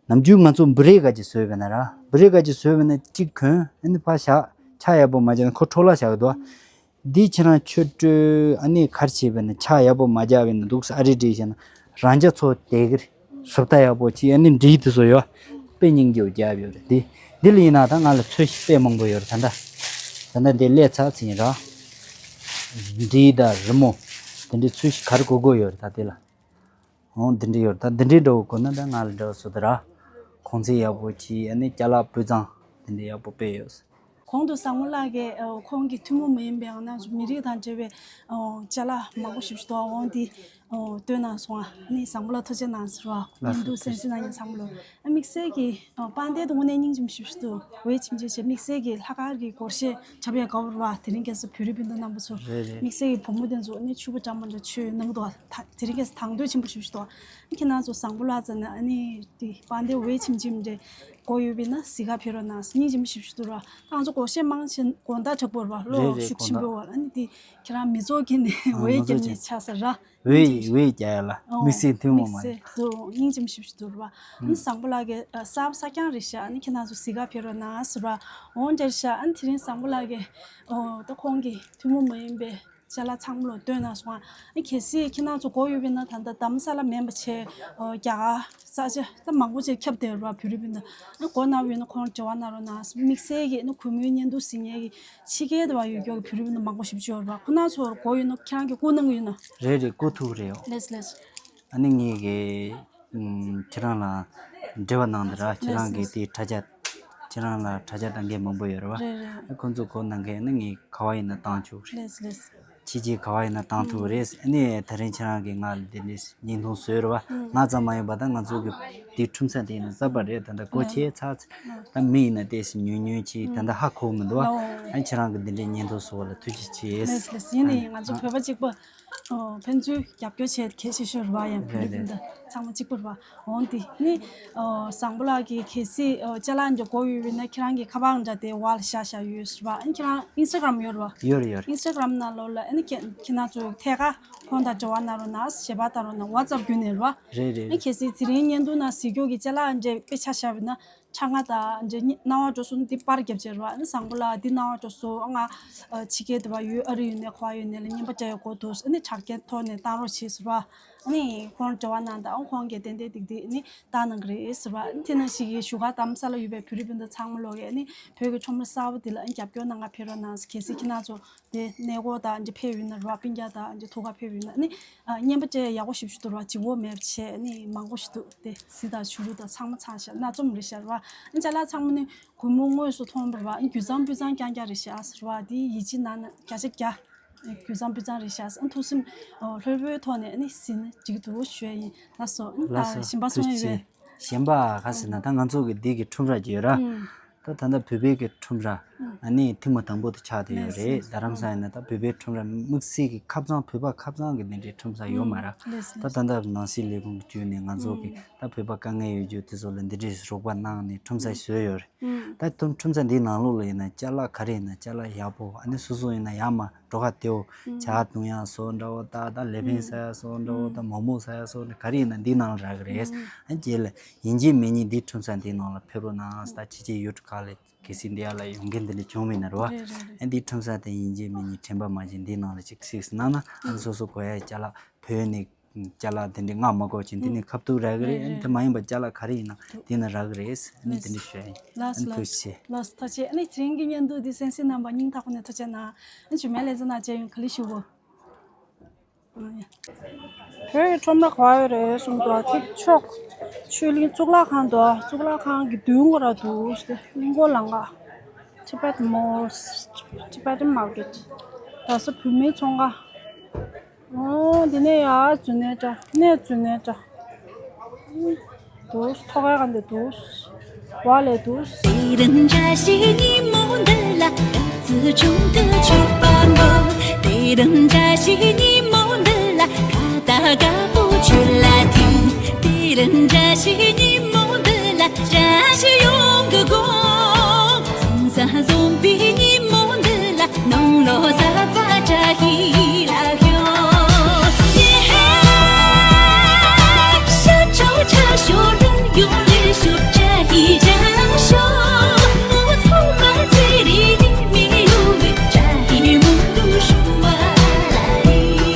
ནམ་རྒྱུན་ང་ཚོ་འབུ་རས་ག་ཅིག་བཟོས་པས་ན་ར། འབུ་རས་ག་ཅིག་བཟོས་པས་ན་གཅིག་གོན་ཨ་ནི་ཕར་བཞག་ཆ་ཡག་པོ་མ་བརྒྱབ་ན་ཁོ་འཕྲོ་བརླག་བཞག་གི་འདུག་འདི་ཁྱེད་རང་ཆུ་དཀྲོལ་ཨ་ནི་གར་བྱས་པས་ན་ཆ་ཡག་པོ་མ་བརྒྱབ་པས་ན་འདུག་ས་ཨ་རི་བྲིས་བྱས་ན་རང་ཅག་ཚོ་དེ་གིར་བཟོ་ལྟ་ཡག་པོ་ཅིག་ཨ་ནི་འབྲི་དེ་ཚོ་ཡོད་དཔེ་སྙིང་རྗེ་བོ་རྒྱབ་ཡོད་རེད་འདི། འདི་ལ་ཡིན་ན་ད་ང་ལ་ཚོས་གཞི་དཔེ་མང་པོ་ཡོད་རེད་ད་ལྟ། ད་ལྟ་འདི་སླེབས་ཚར་ཚར་ཡིན་ར། འབྲི་དང་རི་མོ། དེ་འདྲའི་ཚོས་གཞི་ག་རེ་དགོས་དགོས་ཡོད་རེད་ད་འདི་ལ། འོང་འདི་འདྲ་ཡོད་ད་འདི་འདྲའི་འདྲ་བོ་དགོས་ན་ད་ང་ལ་འདྲ་བོ་བཟོ་ད་ར། གོང་ཚད་ཡག་པོ་གྱིས་ཨ་ནི་ཅ་ལག་སྤུས་གཙང་འདི་འདྲ་ཡག་པོ་སྤེལ་ཡོད། གོང་དུ་བཟང་མོ་ལགས་ཀྱིས་ཁོང་གི་ཐུན་མོང་མ་ཡིན་པའི་ནང་མི་རིགས་དང་འབྲེལ་བའི་ཅ་ལག་མང་པོ་ཞིག་ཞུ་དོ་འོང་འདི་སྟོན་གནང་སོང་ཨ་ནི་བཟང་མོ་ལགས་ཐུགས་རྗེ་གནང་ཟེར་བ་ལགས་སོ་ཉིན་དུ་ཐུགས་རྗེ་གསན་གཟིགས་གནང་མཁན་བཟང་མོ་ལགས། དམིགས་བསལ་གྱི་པང་གདན་དུ་དངོས་གནས་སྙིང་རྗེ་མོ་ཞེ་པོ་ཞིག་འདུག་འོད་ཆེམ་ཆེམ་བྱས་དམིགས་བསལ་གྱི་ལྷག་དཀར་གྱི་སྒོར་གཞས་འཁྲབ་ཡས་དགའ་པོ་རེད་བ། དེ་རིང་ཁ་སང་བོད་རིགས་སྤུན་ཟླ་རྣམ་པ་ཚོ་རེད་རེད། དམིགས་བསལ་གྱི་བུ་མོ་དེ་ཚོ་ནི་ཕྱུ་པ་འདྲ་མི་འདྲ་མཆོད་ཡོད་གནང་གི་འདུག་ད་དེ་རིང་ཁ་སང་དང་དོད་ཆེན་པོ་ཞེ་པོ་ཞིག་འདུག་ཁྱེད་རང་ཚོ་བཟང་པོ་ལགས་ཙམ་ནས་ཨ་ནི་དེ་པང་གདན་འོད་ཆེམ་ཆེམ་རེ་དགོས་ཡོད་པས་ན་གཟིགས་ག་ཕེབས་རོགས་གནང་། སྙིང་རྗེ་མོ་ཞེ་པོ་ཞིག་འདུག་ར། ད་ང་ཚོ་སྒོར་གཞས་མང་ཆེ་དགོང་དག་འཁྲབ་དགོས་རེད་བ། བློ་རེད་རེད་ཤུགས་ཆེན་པོ་དགོང་དག་ཡོད་ར། ཨ་ནི་དེ་ཁྱེད་རང་མི་ཚོགས་ཀྱི་ནས་ཨ་འོད་ང་ཚོ་རྒྱབ་ནས་ཆགས་ས་ར། འོད་འོད་རྒྱག་ཡ་ལ་ཨོ་དམིགས་བསལ་ཐུན་མོང་མ་དམིགས་ཡིན། བསལ་དུ་སྙིང་རྗེ་མོ་ཞེ་པོ་ཞིག་འདུག་ར་བ། ཨ་ནི་ཨུམ། བཟང་པོ་ལགས་ཀྱི་གསར་པ་གསར་རྐྱང་རེད་ཤག་ཨ་ནི་ཁྱེད་རང་ཚོ་གཟིགས་ག་ཕེབས་རོགས་གནང་ཟེར་བ། འོ་འདྲ་རེད་ཤག་ཨ་ནི་དེ་རིང་བཟང་པོ་ལགས་ཀྱི་ཨོ་ད་ཁོང་གི་ཐུན་མོང་མ་ཡིན་པའི་ཅ་ལག་ཚང་མ་ལོ་སྟོན་གནང་སོང་ཨ། ཨ་ནི་གལ་སྲིད་ཁྱེད་རང་ཚོ་དགོས་ཡོད་པས་ན་ད་ལྟ་རྡ་རམ་ས་ལ་མིན་པ་བྱས་ཨོ་རྒྱ་གར་ས་ཆ་ད་མང་པོ་ཅིག་ཁྱབ་བསྡད་ཡོད་རེད་བ་བོད་རིགས་སྤུན་ཟླ། ཨ་ནི་དགོས་གནང་བ་ཡོད་ན་ཁོང་ལ་འབྲེལ་བ་གནང་རོགས་གནང་། དམིགས་བསལ་གྱི་ཨ་ནི་གུས་མོའི་བརྙན་ཐུང་གཟིགས་མཁན་གྱི་ཕྱི་རྒྱལ་དུ་བ་ཡོད་རྒྱུ་གི་བོད་རིགས་མི་སྣ་མང་པོ་ཞེ་པོ་ཅིག་ཡོད་རེད་པ། ཁོ་ན་ཚོར་དགོས་ཡོད་ན་ཁྱེད་རང་གིས་བསྐུར་གནང་གི་ཡོད་ན། རེད་རེད་བསྐུར་ཐུབ་ཀྱི་རེད་ཡོ། ལེས་ལེས། ཨ་ནི་ངས་གི་ཨུམ་ཁྱེད་རང་ལ་འབྲེལ་བ་གནང་འདི་ར་ཁྱེད་རང་གིས་དེའི་དྲ་རྒྱ་ ཁྱེད་རང་ལ་དྲ་རྒྱ་བཏང་མཁན་མང་པོ་ཡོད་རེད་བ། རེད་རེད། ཁོང་ཚོ་གོ་གནང་མཁན་ནི་ངས་ག་བ་ཡིན་ན་བཏང་ཆོག་རེད། ལེས་ལེས། ཕྱི་རྒྱལ་ག་བ་ཡིན་ན་བཏང་ཐུབ་རེད། ཨ་ནི་དེ་རིང་ཁྱེད་རང་གིས་ང་ལ་འདི་འདྲའི་བརྙན་ཐུང་བཟོས་རེད་བ། ང་ཙམ་མ་ཡིན་པ་ད་ང་ཚོ་གི་དེའི་ཁྲོམ་ས་དེ་ཡིན་ན་གསར་པ་རེད། ད་ལྟ་སྒོ་ཕྱེ་ཚར་ཚར། ད་མི་ཡིན་ན་ཏོག་ཙམ་ཉུང་ཉུང་ཅིག་ད་ལྟ་ཧ་གོ་མི་འདུག་བ། ཨ་ནི་ཁྱེད་རང་གིས་འདི་འདྲའི་བརྙན་ཐུང་བཟོ་བ་ལ་ཐུགས་རྗེ་ཆེ། ལེས་ལེས། ཡིན་ནའི་ང་ཚོ་བོད་པ་གཅིག་པ། ཨོ། ཕན་ཚུན་རྒྱབ་སྐྱོར་བྱེད་གལ་ཆེ་ཤོས་རེད་བ། ཡང་བོད་རིགས་སྤུན་ཟླ་ཚང་མ་གཅིག་པ་རེད་བ། འོང་དེ་ནི། ཨོ། བཟང་པོ་ལགས་ཀྱིས་གལ་སྲིད་ཨོ་ཅ་ལག་འདི་དགོས་ཡོད་ན་ཁྱེད་རང་གི་ཁ་པར་འདྲ་དེ་འོག་ལ་བཞག་བཞག་ཡོད་ཟེར་བ། ཨ་ནི་ཁྱེད་རང་ཨིན་སི་ཊ་གྷ་རམ་ཡོད་རེད་བ། ཡོད་རེད་ཡོད་རེད། ཨིན་སི་ཊ་གྷ་རམ་ནང་ལོགས་ལ་ཨ་ནི་ཁྱེད་ཁྱེད་རང་ཚོ་ཐད་ཀར་ཁོང་དང་འབྲེལ་བ་གནང་རོགས་གནང་། ཞལ་པར་བཏང་རོགས་གནང་། ཝ་ཙབ་བརྒྱུད་ནས་རེད་བ། རེད་རེད། ཨ་ནི་གལ་སྲིད་དེ་རིང་བརྙན་ཐུང་ནང་གཟིགས་རྒྱུ་གི་ཅ་ལག་འདྲ་དཔེ་ཆ་བཞག་པ་ཡིན་ན། ཁྲ་ང་དང་འདྲ་སྣང་བ་འགྲོ་སོང་འདི་པར་རྒྱབ་བྱས་རེད་བ། ཨ་ནི་བཟང་པོ་ལགས་འདི་སྣང་བ་འགྲོ་སོང་། ང་ཕྱི་རྒྱལ་དུ་བ་ཡོད། ཨ་རི་ཡོད་ནས་ག་བ་ཡོད་ནས་ལ་རྔན་པ་སྤྲད་ཡོད་དགོས་འདུག་ཨ་ནི་དྲ་རྒྱའི་ཐོག་ནས་བཏང་རོགས་བྱེད་ཟེར་བ། ཨ་ནི་ཁོང་འབྲེལ་བ་གནང་དང་། ཨ་ཁོང་གིས་ཏན་ཏན་ཏིག་ཏིག་ཨ་ནི་བཏང་གནང་གི་རེད་ཟེར་བ། ཨ་ནི་དེ་ནང་བཞིན་གྱི་བཞུགས་སྒར་རྡ་རམ་ས་ལ་ཡོད་པའི་བོད་རིགས་སྤུན་ཟླ་ཚང་མ་ལོག་གིས་ཨ་ནི་བོད་ཀྱི་ཁྲོམ་ར་གསར་པ་འདི་ལ་ཨ་ནི་རྒྱབ་སྐྱོར་གནང་ག་ཕེབས་རོགས་གནང་ཟེར། གལ་སྲིད་ཁྱེད་རང་ཚོ་དེ་གནས་སྐོར་དང་འདི་ཕེབས་ཡོད་ན་རེད་བ། སྤུན་ཀྱག་དང་འདི་ཐུག་ག་ཕེབས་ཡོད་ན་ཨ་ནི། ཨ། རྔན་པ་སྤྲད་ཡག་པོ་ཞེ་པོ་ཅིག་འདུག་ར་བ། ལྗིད་པོ་མེད་པ་བྱས། ཨ་ནི་མང་པོ་ཞིག་འདུག་སྟེ། གཟི་དང་བྱུ་རུ་དང་ཚང་མ་ཚང་ཤག་སྣ་འཛོམས་རེད་ཤག་ར་བ། ཨ་ནི་ཅ་ལག་ཚང་མ་ནི་གུས་མོ་དངོས་སུ་མཐོང་བ་ར་བ། ཨ་ནི་རྒྱུ་ཚང་སྤུས་གཙང་རྐྱང་རྐྱང་རེད་ཤག་ཟེར་བ། དེ་ཡིད་ཆེས་གནང་ན་བརྒྱ་ཆ་བརྒྱ། ཨ། རྒྱུ་ཚང་སྤུས་གཙང་རེད་ཤག་ཟེར། ཨ་ནི་ཐུགས་སེམས། ཨ། ལྷོད་པོའི་ཐོག་ནས་ཨ་ནི་གཟིགས་ན་འགྲིག་འདུག་ཞུ་ཡ་ཡིན། ལགས་སོ། ཨ་ནི་ལགས་སོ། ད་གཞན་པ་གསུང་ཡ་ཡོད་པས། ཐུགས་རྗེ་ཆེ། གཞན་པ་ག་ཟེར་ན་ད་ང་ཚོ་གི་འདི་གི་ཁྲོམ་ར་ཅིག་ཡོད་ར། ཨུམ། ད་ད་ལྟ་བོད་པའི་གི་ཁྲོམ་ར། ཨུམ། ཨ་ནི་ཐེངས་མ་དང་པོ་དེ་ཆགས་བསྡད་ཡོད་རེད། ལགས་སོ། རྡ་རམ་ས་ཡིན་ན་ད་བོད་པའི་ཁྲོམ་ར་དམིགས་བསལ་གྱི་ཁ་གཙང་། བོད་པ་ཁ་གཙང་གི་འདི་འདྲའི་ཁྲོམ་ས་ཡོད་མ་རེད། ལགས་སོ། ད་ད་ལྟ་ནང་སྲིད་ལས་ཁུངས་བརྒྱུད་ནས་ང་ཚོ་གི། ཨུམ། ད་བོད་པ་དཀའ་ངལ་ཡོད་རྒྱུ་དེ་ཚོ་ལ་འདི་འདྲའི་རོགས་པ་གནང་ནས་ཁྲོམ་ས་ཞིག་བཟོས་ཡོད་རེད། ཨུམ། ད་ཁྲོམ་ཁྲོམ་ས་འདིའི་ནང་ལོགས་ལ་ཡིན་ན་ཅ་ལག་ག་རེ་ཡིན་ན་ཅ་ལག་ཡག་པོ། ཨ་ནི་སོ་སོ་ཡིན་ན་ཡར་མར་འགྲོ་ཁ་བདེ་བོ། ཨུམ། ཇ་བཏུང་ཡག་སོགས་འདྲ་བོ། ད་ད་ལེ་ཕན། ཨུམ། ཟ་ཡག་སོགས་འདྲ་བོ། ད་ཨུམ། མོག་མོག་ཟ་ཡག་སོགས་ག་རེ་ཡིན་ན་འདིའི་ནང་ལ་རག་གི་རེད། ཨུམ། ཨ་ནི་རྗེས་ལ་ཡིན་གཅིག་མིན་གཉིས་འདི་ཁྲོམ་ས་འདིའི་ནང་ལ་ཕེབས་རོགས་གནང་། ད་ཕྱི་རྒྱལ་ཡུལ་གྲུ་ཁག་ལ་གལ་སྲིད་འདི་ཡ་ལ་ཡོང་མཁན་དེ་འདྲ་བྱུང་བ་ཡིན་ན་རེད་བ། རེད་རེད་རེད། ཨ་ནི་འདི་ཁྲོམ་ས་དེ་ཡིན་གཅིག་མིན་གཉིས་དྲན་པ་མ་བརྗེད་འདིའི་ནང་ལ་ཅིག་གཟིགས་གནང་ན། ཨ་ནི་སོ་སོ་དགོས་ཡ་ཅ་ལག་བོད་ནས་ཅ་ལག་དེ་འདྲ་མངགས་མ་དགོས་ཅིག་འདི་ནས་ཁ་ཐུག་རག་གི་རེད། རེད་ཨ་ནི་རེད། དེ་མ་ཡིན་པ་ཅ་ལག་ག་རེ་ཡིན་ན་འདི་ན་རག་གི་རེད། ཨ་ནི་དེ་འདྲ་ཞུ་ཡ་ཡིན། ལགས་ཨ་ནི་ཐུགས་རྗེ་ཆེ། ལགས་ཐུགས་རྗེ་ཆེ། ཨ་ནི་དེ་རིང་གི་བརྙན་ཐུང་འདི་གསན་གཟིགས་གནང་བར་སྙིང་ཐག་པ་ནས་ཐུགས་རྗེ་གནང་། ཨ་ནི་མཇུག་མའི་ལེ་ཚན་ནང་མཇལ་ཡོང་། ག་ལེ་ཞུ་གོ། བོད་ཀྱི་ཁྲོམ་ར་ག་པར་ཡོད་རེད་གསུངས་འདུག་དེ་ཕྱོགས་ཆོས་གླིང་གཙུག་ལག་ཁང་འདུག་གཙུག་ལག་ཁང་གི་མདུན་སྐོར་ར་འདུག་གླིང་སྐོར་ལམ་ཁ། Tibet Mall, Tibetan Market. རྡ་ས་བོད་མིའི་ཚོང་ཁང་། ཨོ། འདི་ནས་ཡར་འཛུལ་ནའི་འདྲ། ནས་འཛུལ་ནའི་འདྲ། འདུག་ཐོག་ཁའི་སྒང་དེ་འདུག་འོག་ལ་འདུག་དེ་རིང་བཀྲ་ཤིས་ཉིན་མོ་འདི་ལ། ཨ་ཙི་ཆུང་དུ་ཆུ་བམ་པོ། དེ་རིང་བཀྲ་ཤིས་ཉིན་མོ་འདི་ལ། ཁ་ཏ་དཀར་པོ་ཆུ་ལ་ཐིམ། དེ་རིང་བཀྲ་ཤིས་ཉིན་མོ་འདི་ལ། བཀྲ་ཤིས་ཡོང་གི་དགོས། ཚོང་ས་འཛོམས་པའི་ཉིན་མོ་འདི་ལ། ནང་ལོ་གསར་པ་བཀྲ་ཤིས་ལ་ཤོག་ཡེ་ཧེ། ཤ་ཆོ་ཆ་ཤོ་རུ་ཡོ་ལེ་ཤོ་བཀྲ་ཤིས་ཅང་ཤོ། ཚང་མ་ཚེ་རིང་ནི་མི་ཡོང་བའི་བཀྲ་ཤིས་མང་དུ་ཤོང་བ་ལ་ཡིན།